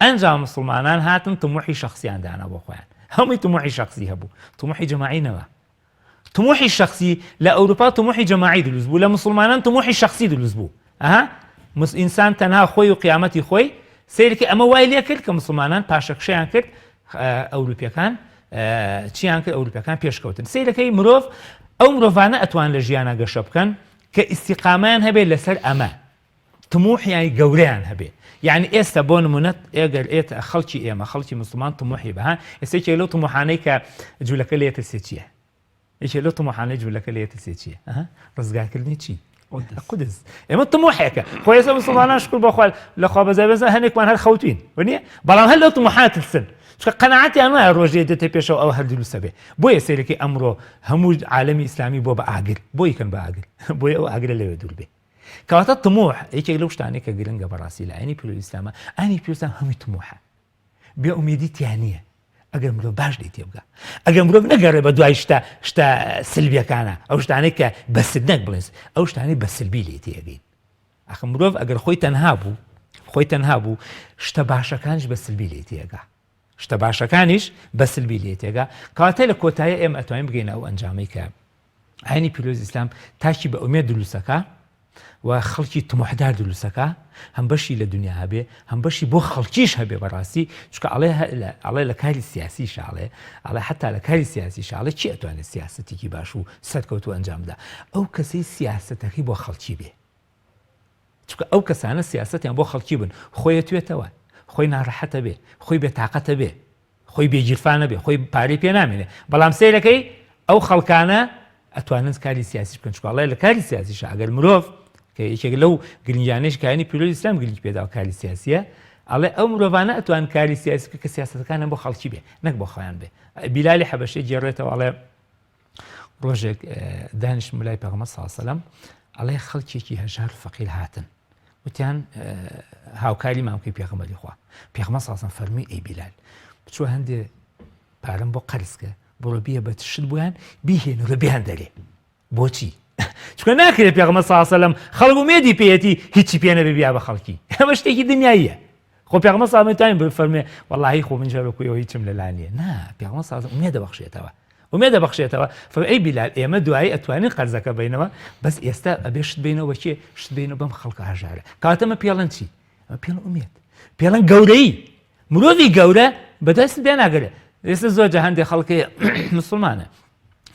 ئەنجا مسوڵمانان هاتن تموحی شەخسیان دانا بۆ خۆیان هەمووی تموحی شەخسی هەبوو تموحی جەماعی نەما تموحی شەخسی لە ئەوروپا تموحی جەماعی دروست بوو لە مسوڵمانان تموحی شەخسی دروست بوو ئەها ئینسان تەنها خۆی و قیامەتی خۆی سەیرکە ئەمە وای لێ کرد کە مسلمانان پاشەکشەیان کرد ئەوروپیەکان چیان کرد ئەوروپیەکان پێشکەوتن سەیرەکەی مرۆڤ ئەو مرۆڤانە ئەتوان لە ژیانە گەشە بکەن کە ئیسیقامیان هەبێت لەسەر ئەمە تموحیان گەورەیان هەبێ یعنی ئێستا بۆ نمونەت ئێگەر ئێت خەڵکی ئێمە خەڵکی مسلمان تموحی بەها ئێستا لەو تموحانەی کە جوولەکە لێ ترسێ چییە یەکێ لەو تموحانەی جولەکە لێ ترسێ چییە؟ ڕزگارکردنی چی؟ قودس ئێمە تموحێکە خۆ ئێستا مسلمانان شکر بەخوا لە خوا بەزای بەزا هەنێکمان هەر خەوتوین وەنیە بەڵام هەر لەو تموحات ترسن چونکە قەناعەتیان وایە ڕۆژێ دێتە پێشەوە ئەوە هەر دروستە بێ بۆیە سەیرەکەی ئەمڕۆ هەموو عالەمی ئیسلامی بۆ بە ئاگر بۆی کەن بە ئاگر بۆیە ئەو ئاگرە لەوێ دوور بێ کەواتە تموح یەکێک لەو شتانەی کە گرنگە بەڕاستی لە ئاینی پیرۆزی ئیسلامە ئاینی پیرۆزی ئیسلام هەمووی تموحە بێ ئومێدی تیا نییە ئەگەر مرۆڤ باش لێ تێبگا ئەگەر مرۆڤ نەگەڕێ بە دوای شتە شتە سلبیەکانە ئەو شتانەی کە بەسد نەک بڵێن ئەو شتانەی بە سلبی لێ تێگەین ئەخ مرۆڤ ئەگەر خۆی تەنها بوو خۆی تەنها بوو شتە باشەکانیش بە سلبی لێ تێگا شتە باشەکانیش بە سلبی لێ تێگا کەواتە لە کۆتایی ئێمە ئەتوانین بگەینە ئەو ئەنجامەی کە ئاینی پیرۆز ئیسلام تاکی بە ئومێد دروستەکە و خەڵکی تموحدار دروستەکا هەم بەشی لە دنیا هەبێ هەم بەشی بۆ خەڵکیش هەبێ بەڕاستی چونکە ئەڵێ ئەڵێ لە کاری سیاسی شاڵێ ئەڵێ حتا لە کاری سیاسی شاڵێ چی ئەتوانێت سیاستێکی باش و سەرکەوتو ئەنجام بدا ئەو کەسەی سیاستەکەی بۆ خەڵکی بێ چونکە ئەو کەسانە سیاستیان بۆ خەڵکی بن خۆی توێتەوە خۆی ناڕەحەتە بێ خۆی بێتاقەتە بێ خۆی بێ گیرفانە بێ خۆی پارەی پێ نامێنێ بەڵام سەیرەکەی ئەو خەڵکانە ئەتوانن کاری سیاسی بکەن چونکە ئەڵێ لە کاری سیاسیشە ئەگەر مرۆڤ کە یەکێک لەو گرنگیانەیش کانی پیرۆزی ئیسلام گرنگی پێدا کاری سیاسیە ئەڵێ ئەو مرۆڤانە ئەتوان کاری سیاسی بکە کە سیاسەتەکانیان بۆ خەڵکی بێ نەک بۆ خۆیان بێ بیلالی حەبەشی گێڕێتەوە ئەڵێ ڕۆژێک دانیشتم لای پێغەمبەر صلی الله علیه و سلم ئەڵێ خەڵکێکی هەژار فەقیر هاتن وتیان هاوکاری مامکەی پێغەمبەری خوا پێغەمبەر صلی الله علیه و سلم فەرمووی ئەی بیلال. بچوە هەندێ پارەم بۆ قەرزکە بڕۆ بیە بە شت بۆیان بیهێن و بیان دەرێ بۆچی؟ چونکە ناکرێت پێغەمبەر صلی اللە علیه وسلم خەڵک ئومێدی پێیەتی هیچی پێ نەبێ بیا بە خەڵکی ئەمە شتێکی دنیاییە خۆ پێغەمبەر صلی اللە علیه وسلم بفەرمێ وەڵاهی خۆ من ژەرۆکوی ئەوە هیچم لەلا نییە نا پێغەمبەر صلی اللە علیه وسلم ئومێدە بەخشێتەوە ئومێدە بەخشێتەوە فەرمێ ئەی بیلال ئێمە دوایی ئەتوانین قەرزەکە بینەوە بەس ئێستا ئەبێ شت بینەوە بە کێ شت بینەوە بەم خەڵکە هەژارە کاتە ئەمە پێڵەن چی ئەمە پێڵەن ئومێد پێڵەن گەورەیی مرۆڤی گەورە بەدەست بێ ناگەرێ ئێستا زۆر جا هەندێک خەڵکی مسلمانە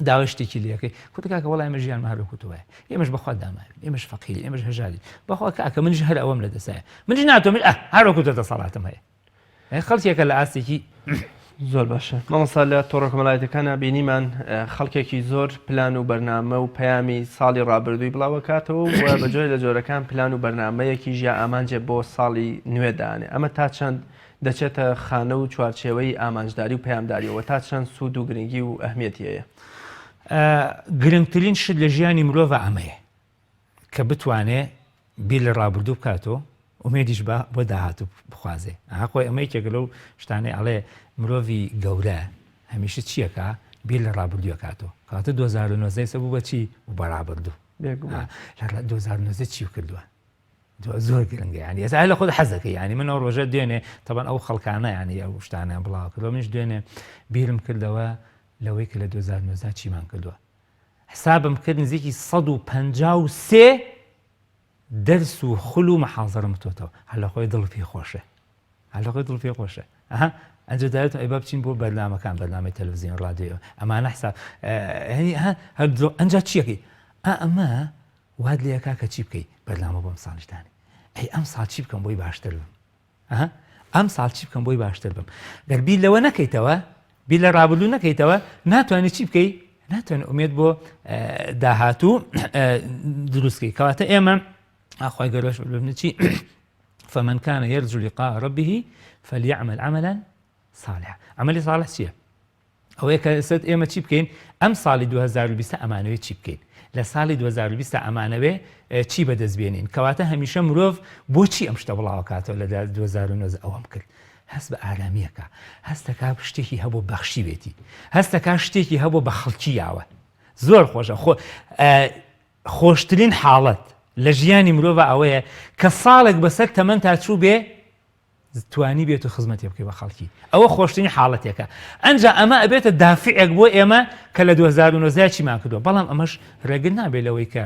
داوای شتێکی لەکەی کوت کاکە وەڵای ئێمە ژیانمان هەر وەکو تۆ وایە ئێمەش بەخوا داماوین ئێمەش فەقیرین ئێمەش هەژارین بەخوا کاکە منیش هەر ئەوەم لە دەسایە منیش ناتۆ من ئە هەر وەکو تۆ دەسەڵاتم هەیە ئەی خەڵکێکە لە ئاستێکی زۆر باشە مامۆستا لە تۆڕە کۆمەڵایەتەکانە بینیمان خەڵکێکی زۆر پلان و بەرنامە و پەیامی ساڵی ڕابردووی بڵاوەکاتەوە و بە جۆرێ لە جۆرەکان پلان و بەرنامەیەکی ژیا ئامانجێ بۆ ساڵی نوێ دانێ ئەمە تا چەند دەچێتە خانە و چوارچێوەی ئامانجداری و پەیامداریەوە تا چەند سوود و گرنگی و ئەهمیەتی هەیە؟ گرنگترین شت لە ژیانی مرۆڤ ئەمەیە کە بتوانێ بیر لە ڕابردوو بکاتەوە ئومێدیش بە بۆ داهاتوو بخوازێ ئەها خۆی ئەمە یەکێکە لەو شتانەی ئەڵێ مرۆڤی گەورە هەمیشە چیەکە بیر لە ڕابردوو کاتەوە کاتە 2009 ئێستا بوو بە چی بوو بە ڕابردوو بێگومان لە 2009 چی کردووە زۆر گرنگە یانی ئێستا لە خۆت حەزەکەی یانی من ئەو ڕۆژە دوێنێ تەبەن ئەو خەڵکانە یانی ئەو شتانیان بڵاو کردەوە منیش دوێنێ بیرم کردەوە لەوەی کە لە 2009 چیمان کردووە حسابم کرد نزیکی 153 دەرس و خول و محازەرم تۆتەوە هەر لە خۆی دڵ پێ خۆشە هەر لە خۆی دڵ پێ خۆشە ئەها ئەنجا داوێت ئەی با بچین بۆ بەرنامەکان بەرنامەی تەلەڤزیۆن ڕادیۆ ئەمانە حساب هەر ئەنجا چیەکەی ئا ئەمە وات لێ ئەکا کە چی بکەی بەرنامە بۆ ئەمساڵیش دانێ ئەی ئەمساڵ چی بکەم بۆی باشتر بم ئەها ئەمساڵ چی بکەم بۆی باشتر بم گەر بیر لەوە نەکەیتەوە بیر لە ڕابردوو نەکەیتەوە ناتوانانی چی بکەی ناتوانانی ئومێد بۆ داهاتوو دروستکەی کەواتە ئێمە ئاخوای گەورەش ببنە چی فمن كان يرجو لقاء ربه فليعمل عملا صالحا عملی صالح چییە؟ ئەوەیە کە ئێستا ئێمە چی بکەین ئەم ساڵی 2020 ئەمانەوێت چی بکەین لە ساڵی 2020 ئەمانەوێ چی بەدەست بێنین کەواتە هەمیشە مرۆڤ بۆچی ئەم شتە بڵاوکاتەوە لە 2009 ئەوەم کرد هەست بە ئارامیەکە هەستەکە شتێکی هەبوو بەخشی بێتی هەستەکە شتێکی هەبوو بە خەڵکی یاوە زۆر خۆشە خۆ خۆشترین حاڵەت لە ژیانی مرۆڤ ئەوەیە کە ساڵێک بەسەر تەمەن تا چوو بێ توانی بێت و خزمەتێ بکەی بە خەڵکی ئەوە خۆشترین حاڵەتێکە ئەنجا ئەمە ئەبێتە دافعێک بۆ ئێمە کە لە 2009 چیمان کردووە بەڵام ئەمەش ڕێگر نابێت لەوەی کە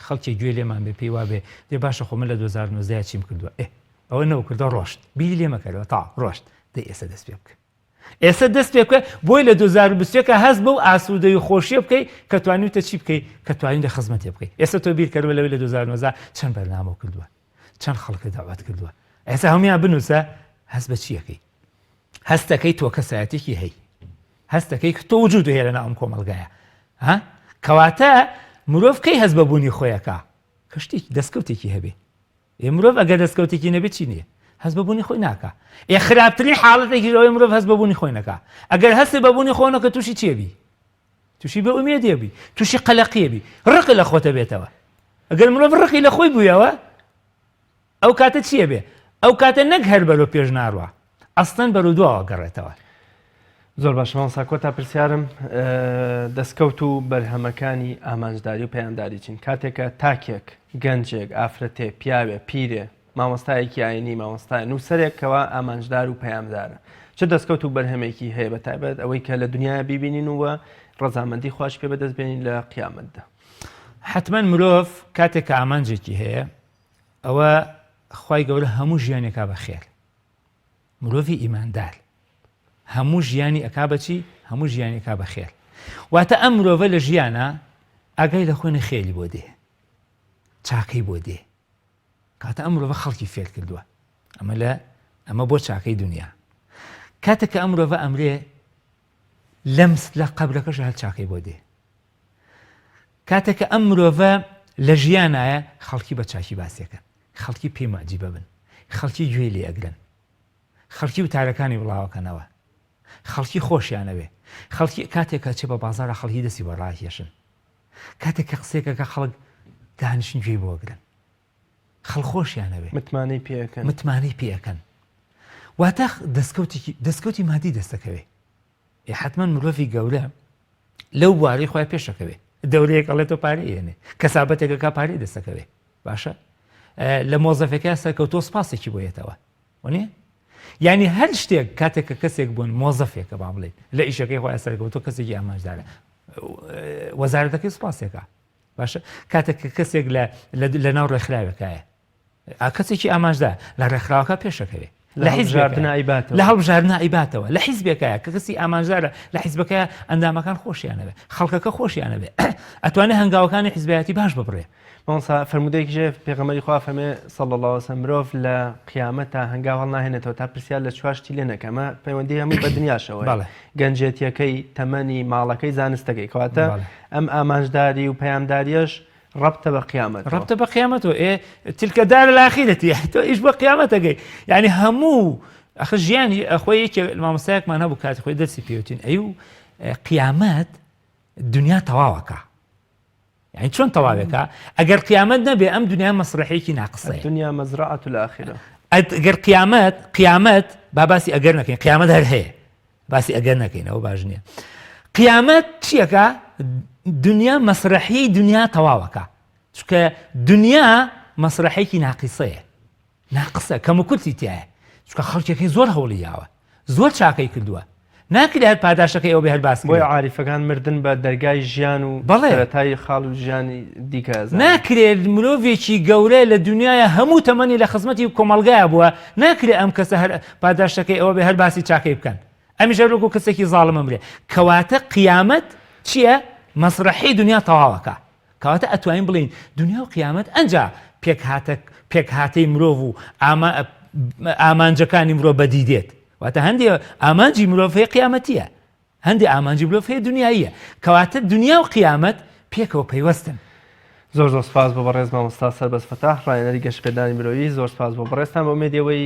خەڵکی گوێ لێمان بێ پێی وابێ دێ باشە خۆ من لە 2009 چیم کردووە ئێ ئەوە نەو کردە ڕۆشت بیری لێ مەکەرەوە تا ڕۆشت دەی ئێستا دەست پێ بکە ئێستا دەست پێ بکە بۆی لە 2021 هەست بەو ئاسوودەی و خۆشیە بکەی کە توانیوتە چی بکەی کە توانی لە خزمەتێ بکەی ئێستا تۆ بیرکەرەوە لەوەی لە 2009 چەند بەرنامە کردووە چەند خەڵکت دەعوەت کردووە ئێستا هەمویان بنووسە هەست بە چیەکەی هەستەکەی تۆ کەسایەتێکی هەی هەستەکەی تۆ وجود هەیە لەنا ئەم کۆمەلگایە ها کەواتە مرۆڤ کەی هەست بە بوونی خۆیەکە کە شتێکی دەستکەوتێکی هەبێ ئێ مرۆڤ ئەگەر دەستکەوتێکی نەبێت چی نییە هەست بە بوونی خۆی ناکە ئێ خراپترین حاڵەتێکی ئەوەی مرۆڤ هەست بە بوونی خۆی نەکا ئەگەر هەستی بە بوونی خۆ نەکە تووشی چیە بی تووشی بێ ئومێدیە بی تووشی قەلەقیە بی ڕقی لە خۆتە بێتەوە ئەگەر مرۆڤ ڕقی لە خۆی بوویەوە ئەو کاتە چییە بێ ئەو کاتە نەک هەر بەرەو پێش ناڕوا ئەستەن بەرەو دواوە گەڕێتەوە. زۆر باش مامۆستا کۆتا پرسیارم دەستکەوت و بەرهەمەکانی ئامانجداری و پەیامداری چین کاتێکە تاکێک گەنجێک ئافرەتێ پیاوێ پیرێ مامۆستایەکی ئاینی، مامۆستایە نووسەرێک کەوا ئامانجدار و پەیامدارە. چ دەستکەوت و بەرهەمێکی هەیە بە تایبەت ئەوەی کە لە دنیایا بیبینین و ڕەزامەندی خواش پێ بەدەست بێنین لە قیامەتدا. حەتمەن مرۆڤ کاتێک کە ئامانجێکی هەیە ئەوە خوای گەورە هەموو ژیانی ئەکا بە خێر. مرۆڤی ئیماندار هەموو ژیانی ئەکا بە چی؟ هەموو ژیانی ئەکا بە خێر. واتە ئەم مرۆڤە لە ژیانا ئاگای لە خۆی خێری بۆ دێ. چاکەی بۆ دێ. کاتە ئەم مرۆڤە خەڵکی فێر کردووە ئەمە لە ئەمە بۆ چاکەی دنیا کاتێک کە ئەم مرۆڤە ئەمرێ لەم لە قەبرەکەش هەر چاکەی بۆ دێ کاتێک کە ئەم مرۆڤە لە ژیانایە خەڵکی بە چاکی باسیەکەن خەڵکی پێی معجیبە بن خەڵکی گوێی لێ ئەگرن خەڵکی وتارەکانی بڵاوەکەنەوە خەڵکی خۆشیانەوێ خەڵکی کاتێک کە چێ بە بازارە خەڵکی دەستی بۆ ڕاکێشن کاتێک کە قسەیەکەکە خەڵک دانیشن گوێی بۆ گرن خەڵک خۆشیان ئەوێ متمانەی پێ ئەکەن متمانەی پێ ئەکەن. واتە دەستکەوتێکی دەستکەوتی مادی دەستەکەوێ. ئێ حەتمەن مرۆڤی گەورە لەو بوارەی خۆی پێشەکەوێ. دەورەیەک ئەڵێ تۆ پارەی هێنێ، کەسابەتێکەکە پارەی دەستەکەوێ. باشە لە مۆزەفەکە سەرکەوتۆ سپاسێکی بۆ یەتەوە. وەنیە؟ یعنی هەر شتێک کاتێک کە کەسێک بوون مۆزەفێکە با بڵێن لە ئیشەکەی خۆیان سەرکەوتۆ کەسێکی ئامانجدارە وەزارەتەکەی سپاسێکە باشە کاتێک کە کەسێک لە لە ناو ڕێکخراوێکایە کەسێکی ئامانجدا لە ڕێکخراوەکە پێشەکەوێ لە هەڵبژاردنە ئەیباتەوە لە هەڵبژاردنە ئەیباتەوە لە حیزبێکایە کە کەسی ئامانجدارە لە حیزبەکە ئەندامەکان خۆشیانەوێ خەڵکەکە خۆشیانەوێ ئەتوانێ هەنگاوەکانی حیزبایەتی باش ببڕێ مامۆستا فەرموودەیەکیش هەیە پێغەمبەری خوا فەرمێ صلی اللە علیه وسلم مرۆڤ لە قیامەتا هەنگاو هەڵناهێنێتەوە تا پرسیار لە چوار شتی لێ نەکا ئەمە پەیوەندی هەمووی بە دنیاشەوە هەیە بەڵێ. گەنجێتیەکەی تەمەنی ماڵەکەی زانستەکەی کەواتە بەڵێ. ئەم ئامانجداری و پەیامداریەش ڕەبتە بە قیامەتەوە. ڕەبتە بە قیامەتەوە ئێ تلك دار الآخرة یعنی تۆ ئیش بۆ قیامەتەکەی یعنی هەموو ئەخە ژیانی خۆی یەکێ مامۆستایەکمان هەبوو کاتی خۆی دەرسی پێوتین ئەی و قیامەت دنیا تەواوەکە یعنی چۆن تەواوێکە ئەگەر قیامەت نەبێ ئەم دنیا مەسرحێکی ناقسەیە دنیا مەزرعة الآخرة ئەگەر قیامەت قیامەت با باسی ئەگەر نەکەین قیامەت هەر هەیە باسی ئەگەر نەکەین ئەوە باش نییە قیامەت چیەکە دنیا مەسرحی دنیا تەواوەکە چونکە دنیا مەسرحێکی ناقیسەیە ناقسە کەم و کورتی تایە چونکە خەڵکێکی زۆر هەوڵی یاوە زۆر چاکەی کردووە ناکرێ هەر پاداشەکەی ئەو بێ هەر باس بۆیە عاریفەکان مردن بە دەرگای ژیان و بەڵێ سەرەتای خاڵ و ژیانی دیکە ئەزانن. ناکرێت مرۆڤێکی گەورە لە دنیایا هەموو تەمەنی لە خزمەتی کۆمەڵگایا بووە ناکرێ ئەم کەسە هەر پاداشتەکەی ئەوە بێ هەر باسی چاکەی بکەن ئەمیش هەر وەکو کەسێکی زاڵم ئەمرێ کەواتە قیامەت چییە مەسرەحی دنیا تەواوەکە کەواتە ئەتوانین بڵێین دنیا و قیامەت ئەنجا پێکهاتە پێکهاتەی مرۆڤ و ئامانجەکانی مرۆڤ بەدی دێت واتە هەندێ ئامانجی مرۆڤ هەیە قیامەتیە هەندێ ئامانجی مرۆڤ هەیە دنیاییە کەواتە دنیا و قیامەت پێکەوە پەیوەستن. زۆر زۆر سپاس بۆ بەڕێز مامۆستا سەربەست فەتاح ڕاهێنەری گەشەپێدانی مرۆیی زۆر سپاس بۆ بەڕێزتان بە ئومێدی ئەوەی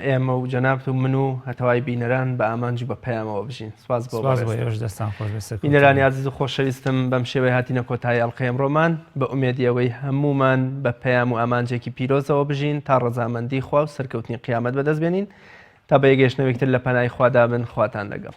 ئێمە و جەنابت و من و هەتەوای بینەران بە ئامانج و بە پەیامەوە بژین سپاس بۆ سپاس بۆ ئێوەش دەستان خۆش بێت سەرکەوتوو بینەرانی ئازیز و خۆشەویستم بەم شێوەیە هاتینە کۆتایی ئەڵقەی ئەمڕۆمان بە ئومێدی ئەوەی هەموومان بە پەیام و ئامانجێکی پیرۆزەوە بژین تا ڕەزامەندی خوا و سەرکەوتنی قیامەت بەدەست بێنین تا بە یەکگەیشتنەوەیەکی تر لە پەنای خوادا بن خواتان لەگەڵ.